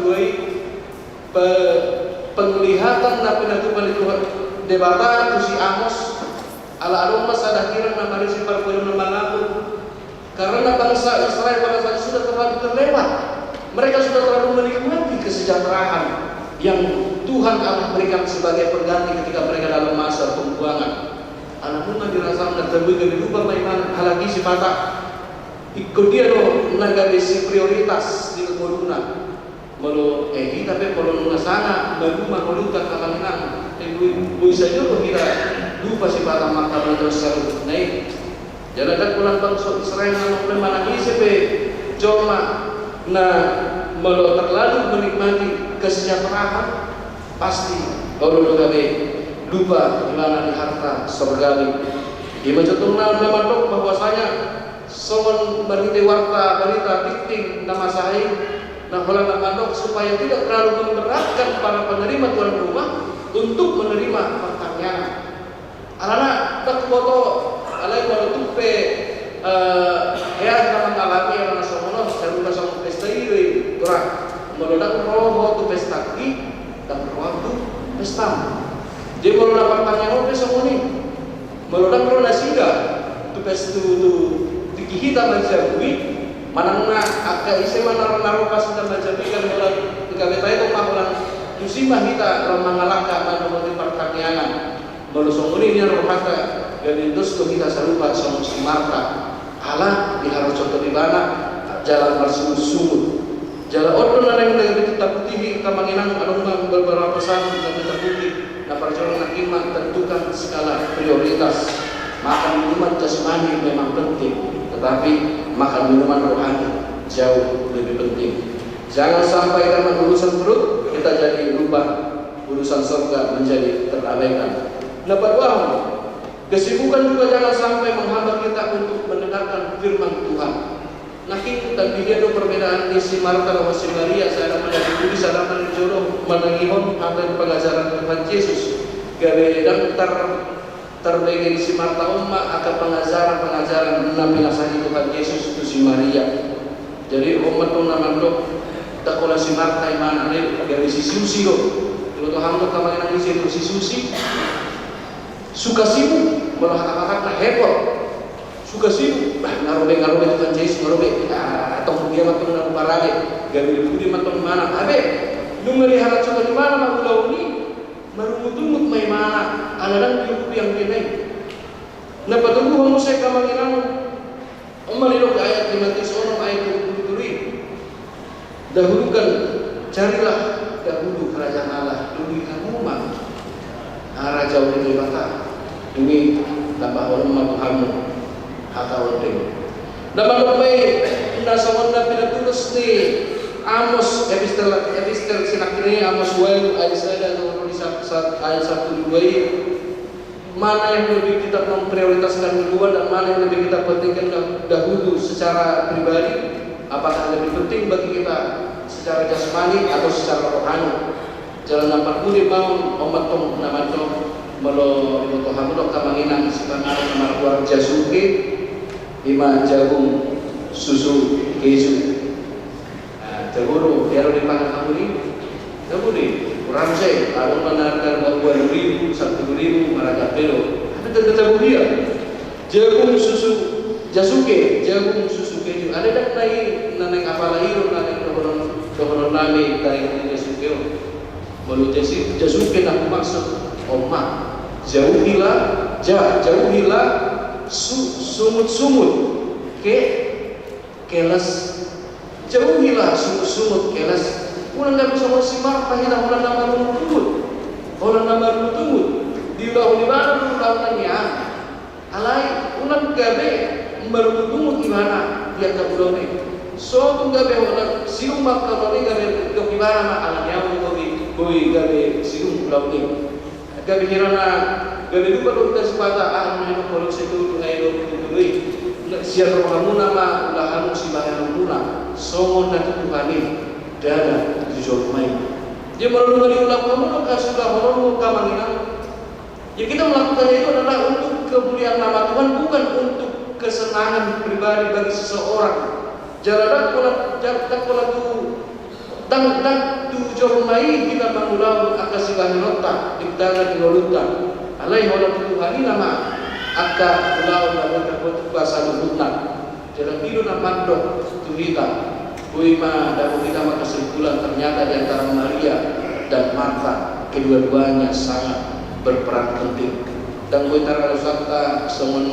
dua i, pe-, penglihatan na pinatupa ni Tuhan Debata tu si Amos. Ala adong ma sada hirang na marisi parboruon na mangaku, karena bangsa Israel pada saat itu sudah terlalu terlewat. Mereka sudah terlalu menikmati kesejahteraan yang Tuhan Allah berikan sebagai pengganti ketika mereka dalam masa pembuangan. Ala nunga dirasa na taboi gabe lupa ma ibana, halak i sipata ingkon dia do na gabe siprioritas di ngoluna. Molo, eh, hita pe molo nunga sanga malua ngolunta, angka amang inang, eh, boi, boi sadia do hita lupa sipata mangkabangan saluhutna i. Jala ndang holan bangso Israel na pe, manang ise pe jolma na molo terlalu menikmati kesejahteraan, pasti olo do gabe lupa ibana di harta sorgawi. I ma contohna na mandok bahwasanya songon marhite warta barita tingting na masa i, na holan na mandok supaya tidak terlalu memberatkan para penerima tuan rumah untuk menerima partangiangan. Alana ndang huboto, alai molo tung pe, eh, hea hita mangalami hal na songon on, sarupa songon pesta i do i, ora. Molo ndang ro ho tu pestangki, ndang ro au tu pestam. Jadi molo na partangiangan on pe songon i. Molo ndang ro nasida tu pes-, tu, tu tingki hita manjabu i, manang na angka ise ma na ro, na ro pas hita manjabu i, kan holan, gabe taida ma holan tusi ma hita ro mangalangka mandohoti partangiangan. Molo songon i nian rohanta, gabe dos do hita sarupa songon si Marta. Ala diharoshon do ibana jalan marsungut-sungut. Jala on do na naeng gabe taputihi, angka amang inang, adong ma beberapa pesan na gabe taputih. Na parjolo nangkin ma, tentukan skala prioritas. Makan minuman jasmani memang penting, tetapi makan minuman rohani jauh lebih penting. Jangan sampai karena urusan perut kita jadi lupa urusan sorga menjadi terabaikan. Na paduahon, kesibukan juga jangan sampai menghambat kita untuk mendengarkan firman Tuhan. Nangkin tapilia do perbedaan ni si Marta dohot si Maria, sada ma na di pudi, sada ma na di jolo, manangihon hata ni pangajaran Tuhan Jesus. Gabe ndang tar-, tarbege ni si Marta on ma angka pangajaran-pangajaran na pinasahat ni Tuhan Jesus tu si Maria. Jadi on ma tong na mandok, ndang holan si Marta imana, gabe si Susi do. Diboto hamu do angka amang inang, ise do si Susi? Suka sibuk, molo hata-hata na hepot. Suka sibuk, bah, nga ro be, nga ro be Tuhan Jesus, nga ro be. Ah, tong dia ma tong na rupa rade, gabe di pudi ma tong imana. Abe, nunga dihalanjuthon imana ma ulaon i, marungut-ungut ma imana, ala ndang diurupi angka ina i. Na patoguhon muse angka amang inang, on ma didok di ayat di Matius onom ayat dua puluh tolu i. Dahulukan, carilah dahulu kerajaan Allah, dahului hamu ma harajaon ni Debata, dung i tambahon ma tu hamu hata on. Dung i na mandok ma i na songon na pinatulis ni Amos, epistel, epistel sinangkin i, Amos ualu ayat sada dohot di sa-, sa-, ayat sampulu dua i. Mana yang lebih kita memprioritaskan duluan dan mana yang lebih kita pentingkan dah-, dahulu secara pribadi? Apakah lebih penting bagi kita secara jasmani atau secara rohani? Jala na parpudi ma on, on ma tong na mandok, molo diboto hamu do angka amang inang, sipanganon na margoar jasuke, ima jagung susu keju. Nah, jagung do, dia do dipangan hamu i? Jagung do, murah muse, adong ma na harga dua puluh ribu, sampulu ribu, maragam pe do. Tapi tetap jagung dia. Jagung susu, jasuke, jagung susu keju. Ada ndang na i, na naeng apala i do, na naeng dohonon, dohonon nami taringot ni jasuke on? Molo jasi-, jasuke na humaksud on ma. Jauhilah, ja-, jauhilah su-, sungut-sungut. Ke-, Keles. Jauhilah sungut-sungut keles. Unang gabe songon si Marta hita, holan na marungut-ungut. Holan na marungut-ungut. Diulahon ibana do ulaonna nian. Alai unang gabe marungut-ungut ibana di angka ulaon i. So tung gabe holan sidung ma angka ulaon i, gabe didok ibana ma, alani au do boi, boi gabe sidung ulaon i. Gabe hira na, gabe lupa do hita sipata, ah, na i do, molo sai tolu, na i do, tolu i. Sian rohamuna ma ulaon hamu sibahenonmuna, songon na tu Tuhan i, ndada tu jolma i. Jadi molo nunga diulahon hamu do angka sibahononmu, angka amang inang. Ya, kita melakukannya itu adalah untuk kemuliaan nama Tuhan, bukan untuk kesenangan pribadi bagi seseorang. Jala ndang pola, jala ndang pola tu, ndang, ndang tu jolma i hita mangulahon angka sibahenonta, denggan ni ngolunta. Alai holan tu Tuhan i nama angka ulaon na boi tarbuat tu basa luhutna. Jala i do na mandok tu hita, boi ma dapot hita ma kesimpulan, ternyata di antara Maria dan Marta, kedua-duanya sangat berperan penting. Ndang boi taralus hita songon,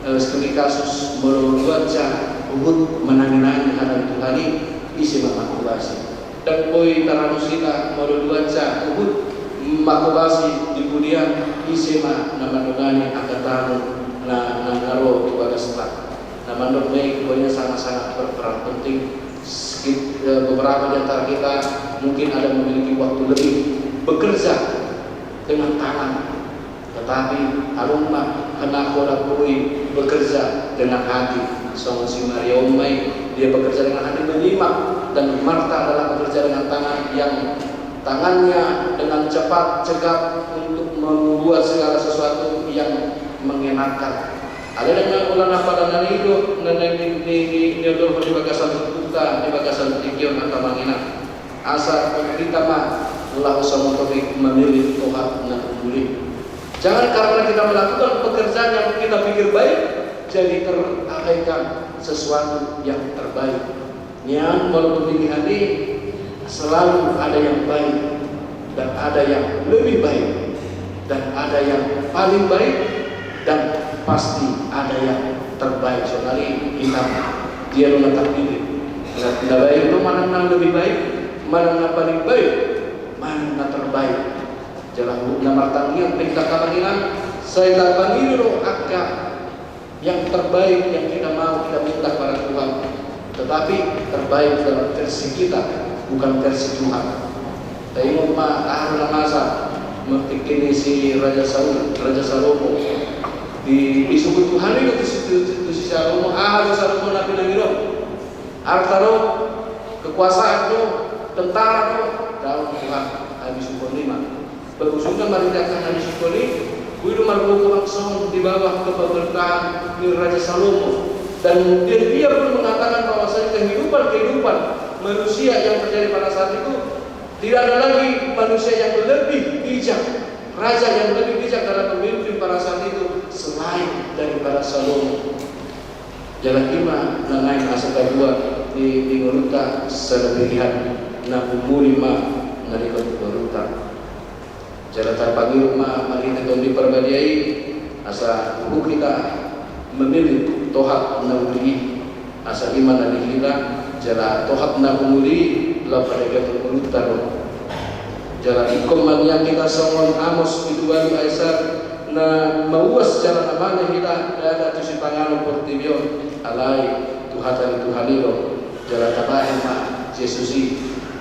eh, studi kasus, molo luat ja huhut manangi-nangi hata ni Tuhan i, ise ma manghobasi. Ndang boi taralus hita molo luat ja huhut manghobasi di pudian, ise ma na mandongani angka tamu na, na, na ro tu bagasta. Na mandok ma i, pokoknya sangat-sangat berperan penting. Sekit-, eh, beberapa di antara kita mungkin ada memiliki waktu lebih bekerja dengan tangan. Tetapi adong ma na holan boi bekerja dengan hati. Songon si Maria on ma i, dia bekerja dengan hati menyimak, dan Marta adalah bekerja dengan tangan yang tangannya dengan cepat, cekap untuk membuat segala sesuatu yang mengenakan. Alai ndang holan apala na i do na naeng ni, ni, ni, niondolhon di bagasan turpukta, di bagasan tingki on, angka amang inang. Asa hita ma laho samotorik mamillit toha na umbul i. Jangan karena kita melakukan pekerjaan yang kita pikir baik, jadi terabaikan sesuatu yang terbaik. Nian, molo pemilihan i, selalu ada yang baik dan ada yang lebih baik dan ada yang paling baik dan pasti ada yang terbaik. Sonari hita, dia do na tarpilih. Na baik do manang na lebih baik, manang na paling baik, manang na terbaik. Jala na martangiang pe hita, Amang Inang, sai tapangido do angka yang terbaik yang kita mau kita minta pada Tuhan. Tetapi terbaik dalam versi kita, bukan versi Tuhan. Taingot ma aha na masa martingki ni si Raja Saul, Raja Salomo. Di, disebut Tuhan itu tu si, tu, tu si Salomo, aha do Salomo na pinangido? Arta do, kekuasaan do, tentara do, daong Tuhan, habis upon lima. Bagusna marhite angka na disungkun i, boi do margogo angka songon di bawah kepemerintahan ni Raja Salomo. Dan dia, dia pun mengatakan bahwasanya kehidupan-kehidupan manusia yang terjadi pada saat itu, tidak ada lagi manusia yang lebih bijak, raja yang lebih bijak dalam memimpin pada saat itu selain daripada Salomo. Jala i ma na naeng asa tabuat di, di ngolunta sada pilihan na umuli ma na didok ngolunta. Jala tapangido ma marhite Tondi Parbadia i asa tubu hita memilih tohap na uli i, asa i ma na di hita, jala tohap na umuli i laho padameon ngolunta do. Jala ingkon ma nian hita songon Amos pitu ualu ayat sada, na mauas jala na male hita ndada tu sipanganon portibi on, alai tu hata ni Tuhan i do. Jala tabahen ma Jesus i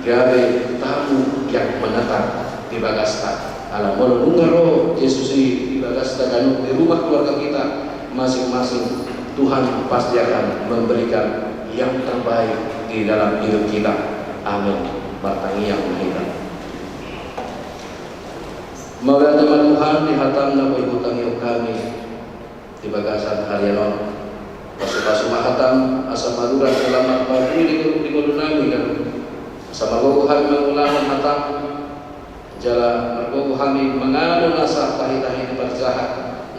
gabe tamu yang menetap di bagasta. Ala molo nunga ro Jesus i di bagasta ganup di rumah keluarga kita masing-masing, Tuhan pasti akan memberikan yang terbaik di dalam hidup kita. Amin. Martangiang ma hita. Mauliate ma Tuhan di hataM na boi hutangihon hami di bagasan harian on. Pasupasu ma hataM asa marurat jala marparbue di ngolu, di ngolunami ganup. Asa margogo hami mangulahon hataM, jala margogo hami mangago nasa tahi-tahi ni parjahat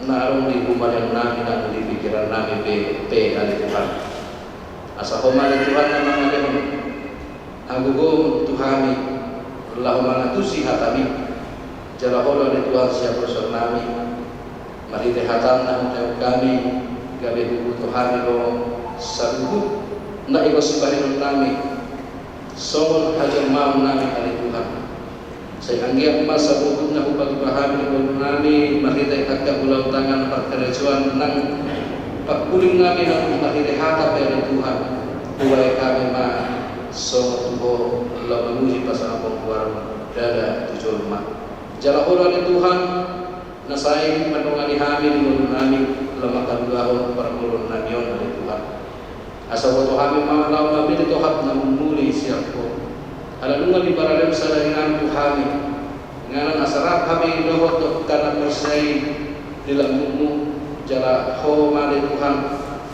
na adong di humaliangnami nang di pikirannami pe, pe ale Tuhan. Asa Ho ma ale Tuhan na mangalehon hagogoon tu hami laho mangatusi hataMi. Jala Ho do ale Tuhan siaporseaonnami. Marhite hataM na hutangihon hami, gabe huboto hami do saluhut na ingkon sibahenonnami songon hajelmaonnami ale Tuhan. Sai anggiat ma saluhutna hupatupa hami di ngolunami marhite angka ulaon tangan parkarejoan nang pangkulingnami nang marhite hata pe ale Tuhan. Hubahen hami ma songon tu Ho laho mamuji pasangapon goarMu ndada tu jolma. Jala Ho do ale Tuhan na sai mandongani hami di ngolunami laho mangkaluargahon parngoluonnami on ale Tuhan. Asa huboto hami ma laho mamillit tohap na umuli sian Ho. Ala nunga diparade sada inganan tu hami, inganan asa rap hami dohot angka na porsea i di lambungMu. Jala Ho ma ale Tuhan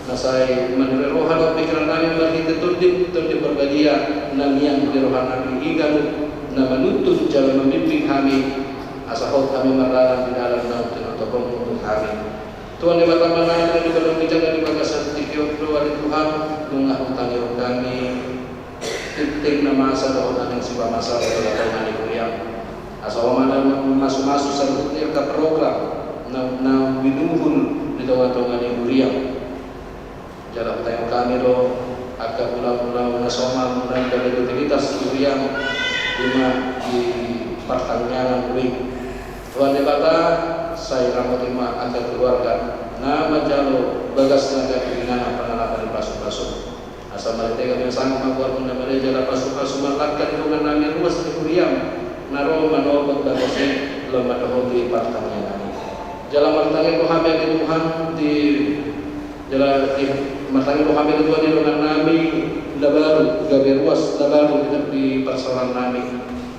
na sai manure roha dohot pikirannami marhite Tondi, Tondi Parbadia na mian di rohanami i ganup na manuntun jala mambimbing hami asa hot hami mardalan di dalan naung tinotopon-Mu tu hami. Tuhan Debata Amanami na di banua ginjang na di bagasan tingki on do ale Tuhan, nunga hutangihon hami tingting na masa dohot na naeng sipamasa di tonga-tonga ni huriaM. Asa Ho ma na mamasumasu saluhut ni angka program na, na binuhul di tonga-tonga ni huriaM. Jala hutangihon hami do angka ulaon-ulaon na somal nang gabe rutinitas di huriaM, i ma di partangiangan i. Tuhan Debata, sai ramoti ma angka keluarga na manjalo bagas na gabe inganan pangalapa ni pasu-pasuM. Asa marhite gabe sangap ma goarMu na male jala pasu-pasu ma langka ni dongannami ruas di huriaM na ro manopot bagas i laho mandohoti partangiangan i. Jala martangiang do hami ale Tuhan di Jala di, martangiang do hami ale Tuhan di dongannami na baru, gabe ruas na baru di, di parsaorannami.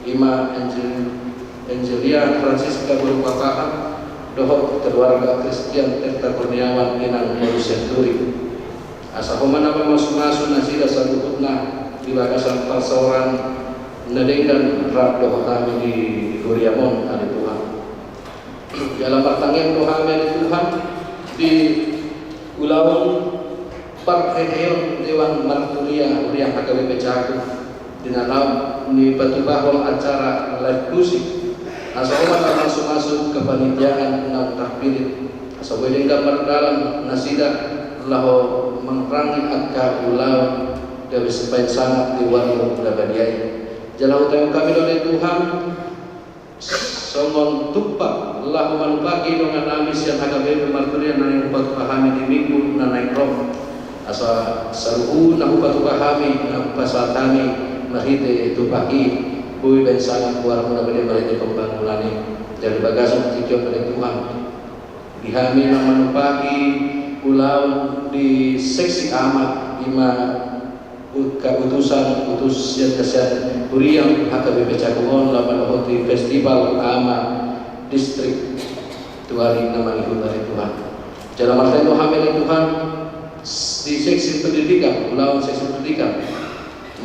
I ma Angel, Angelia Francisca boru Pakahan, dohot keluarga Christian Tirta Kurniawan inang boru Sianturi. Asa Ho ma na mamasumasu nasida saluhutna di bagasan parsaoran na denggan rap dohot hami di huriaM on ale Tuhan. Jala martangiang do hami ale Tuhan di ulaon parheheon dewan marturia huria H K B P Jago di na naung nipatupahon acara live musik. Asa Ho ma na mamasumasu kepanitiaan naung tarpilih asa boi denggan mardalan nasida laho mangarangi angka ulaon gabe sipainganan di goarMu na badia i. Jala hutangihon hami do ale Tuhan, songon tumpak laho manupaki dongan nami sian H K B P Marturiang na naeng hupatupa hami di minggu na naeng ro. Asa saluhutna hupatupa hami, na hupasahat hami marhite tumpak i, boi baen sangap goarMu na badia marhite pembangunan i. Jala di bagasan tingki on ale Tuhan, di hami na manupaki ulaon di seksi ama, i ma utusan, utusan sian, sian huriaM H K B P Cakung on laho manopoti festival ama distrik tu ari na mangihut ale Tuhan. Jala martangiang do hami ale Tuhan, di seksi pendidikan, ulaon seksi pendidikan,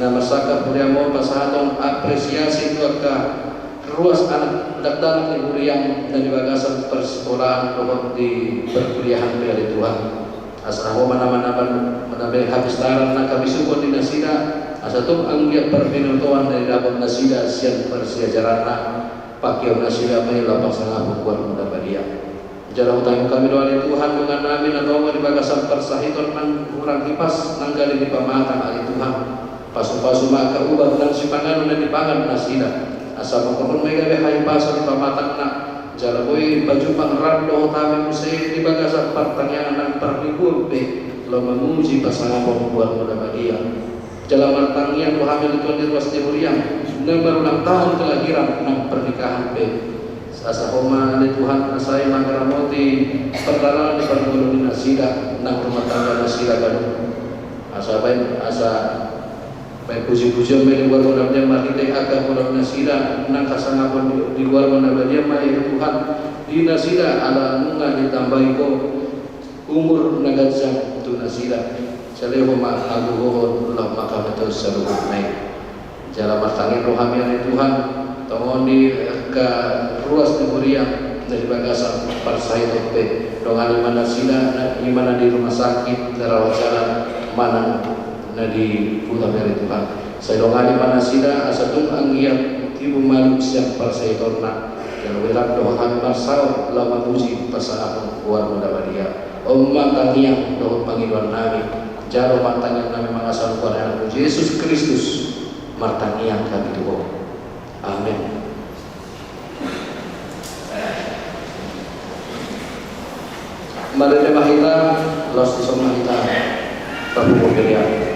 na marsangkap huriaM on pasahathon apresiasi tu angka ruas anak dakdanak ni huriaM na di bagasan persekolahan dohot di perkuliahan pe ale Tuhan. Asa Ho ma na manambahon, manambahon hapistaran nang habisuhon di nasida, asa tung anggiat parbinotoan na didapot nasida sian parsiajaranna, pangkeon nasida ma i laho pasangapon goarMu na badia. Jala hutangihon hami do ale Tuhan, dongan nami na tonga di bagasan parsahiton nang hurang hipas nang gale di pamatang ale Tuhan. Pasupasu ma angka ubat nang sipanganon na dipangan nasida. Asa mangkorhon ma i gabe hahipason di pamatangna. Jala boi pajumpang rap dohot hami muse di bagasan partangiangan nang parmingguon pe, laho mamuji pasangapon goarMu na badia. Jala martangiang do hami ale Tuhan di ruas ni huriaM na marulang tahun kelahiran nang pernikahan pe. Asa Ho ma ale Tuhan na sai mangaramoti pardalanan ni parngoluon ni nasida nang rumah tangga nasida ganup. Asa baen, asa baen pujipujion ma i di goarMu na badia marhite angka ulaon nasida nang hasangapon di, di goarMu na badia ma i ale Tuhan di nasida ala nunga ditambai Ho umur na ganjang tu nasida. Jala Ho ma hagogoon laho mangkamatehon saluhutna i. Jala martangiang do hami ale Tuhan, tongon di angka ruas ni huriaM na di bagasan parsahiton pe, dongani ma nasida na, i ma na di rumah sakit, na rawat jalan, manang na di huta pe ale Tuhan. Sai dongani ma nasida asa tung anggiat tibu malum sian parsahitonna. Jala boi rap dohot hami marsaor laho mamuji pasangapon goarMu na badia. On ma tangiang dohot pangidoan nami. Jalo ma tangiang nami mangasahon goar ni AnakMu Jesus Kristus, martangiang hami tu Ho. Amen. Marende ma hita, laos dison ma hita papungu pelean.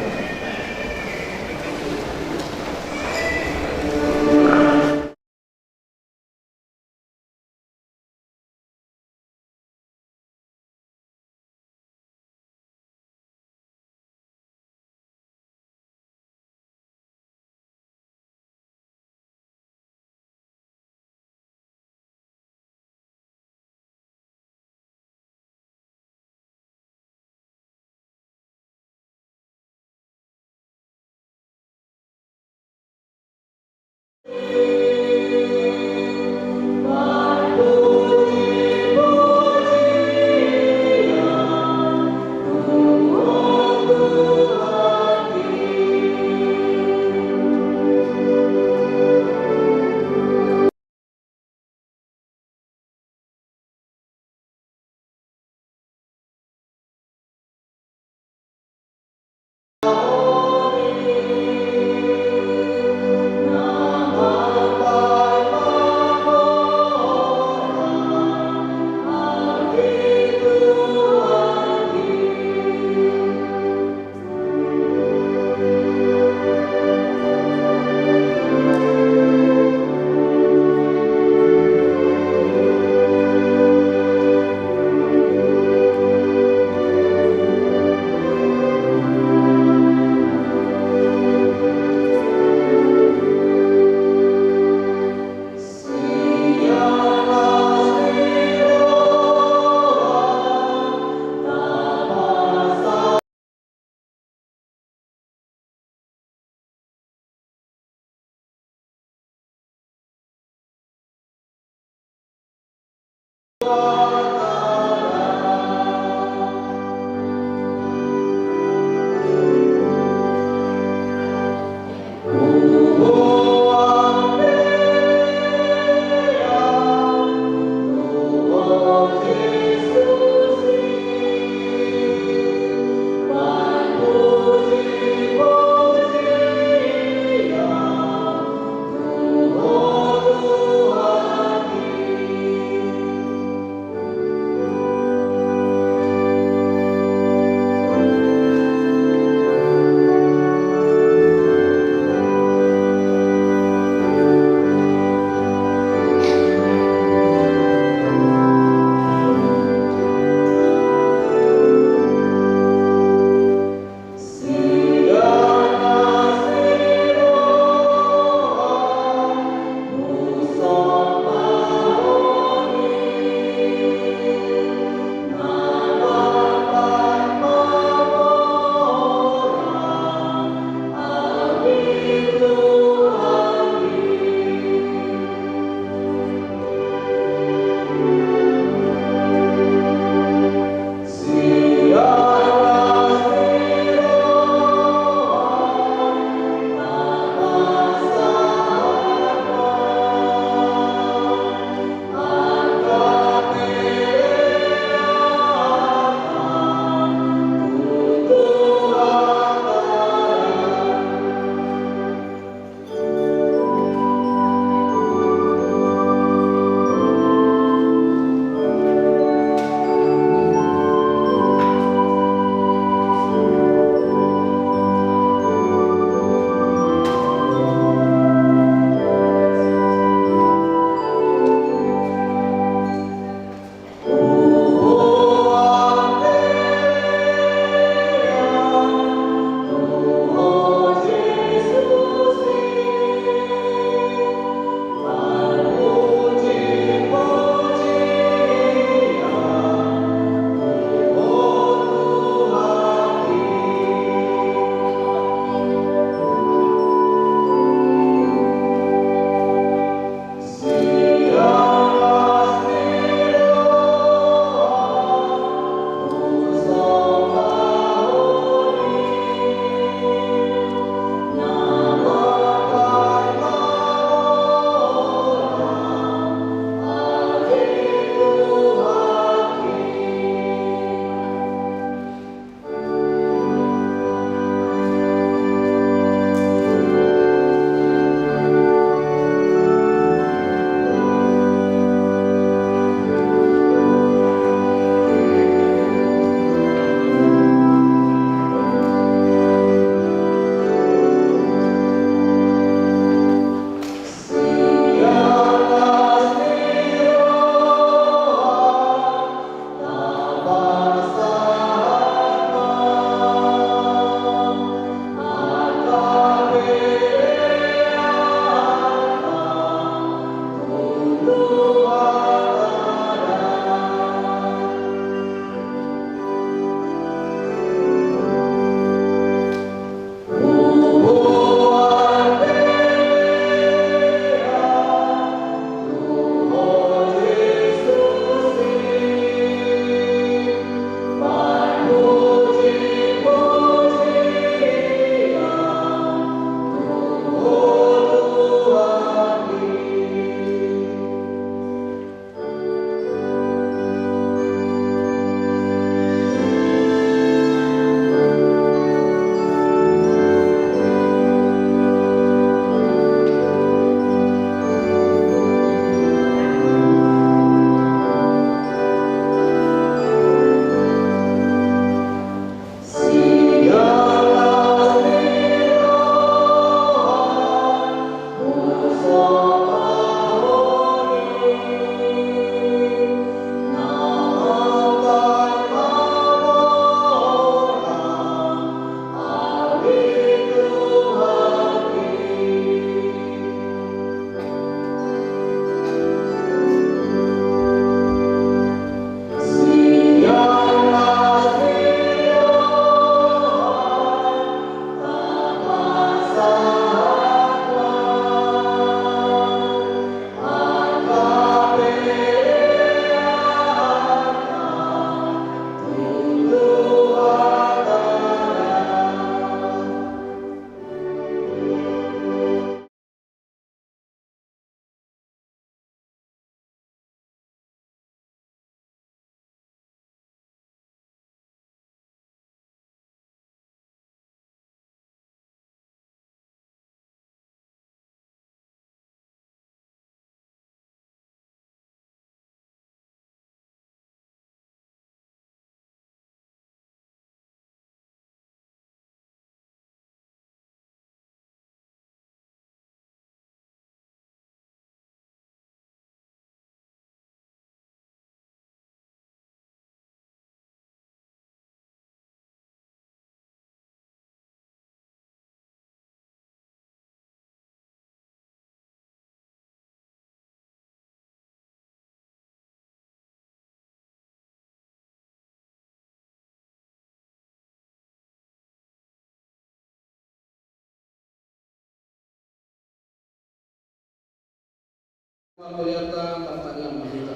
Martangiang ma hita.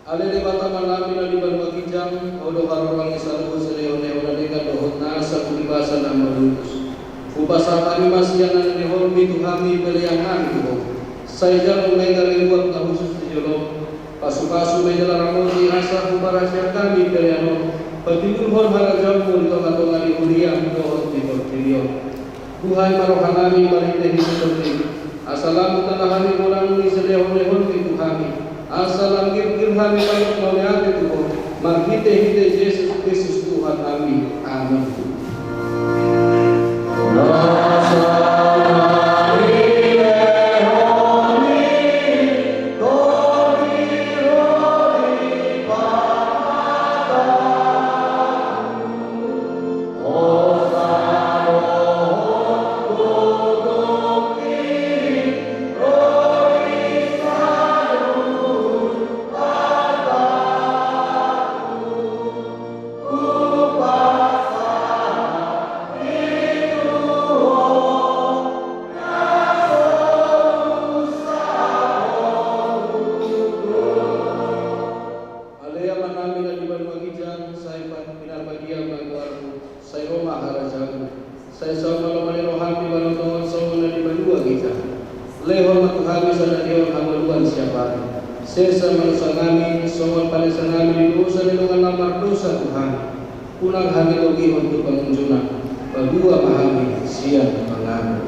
Ale Debata Amanami na di banua ginjang, Ho do haroro ni saluhut silehonlehon na denggan dohot nasa pudi basa na malutus. Hupasahat hami ma sian na nilehonMi tu hami, pelean nami tu Ho. Sai jalo ma i gabe uap na hushus di jolom. Pasupasu ma i jala ramoti asa huparasian hami pelean on patimbulhon harajaonMu di tongatonga ni huriaM dohot di portibi on. Buhai ma rohanami marhitehite tondim, asa lam tanda hami godang ni silehonlehonMi tu hami, asa lam girgir hami manjou mauliate tu Ho, marhitehite Jesus Kristus Tuhannami. Amen. Ale Amanami na di banua ginjang, sai pinarbadia ma goarMu, sai ro ma harajaonMu, sai saut ma lomo ni rohaM di banua tonga on songon na di banua ginjang. Lehon ma tu hami sadari on hangoluan siapari. Sesa ma dosanami songon panesanami di dosa ni dongan na mardosa tu hami. Unang hami togihon tu pangunjunan, palua ma hami sian pangago.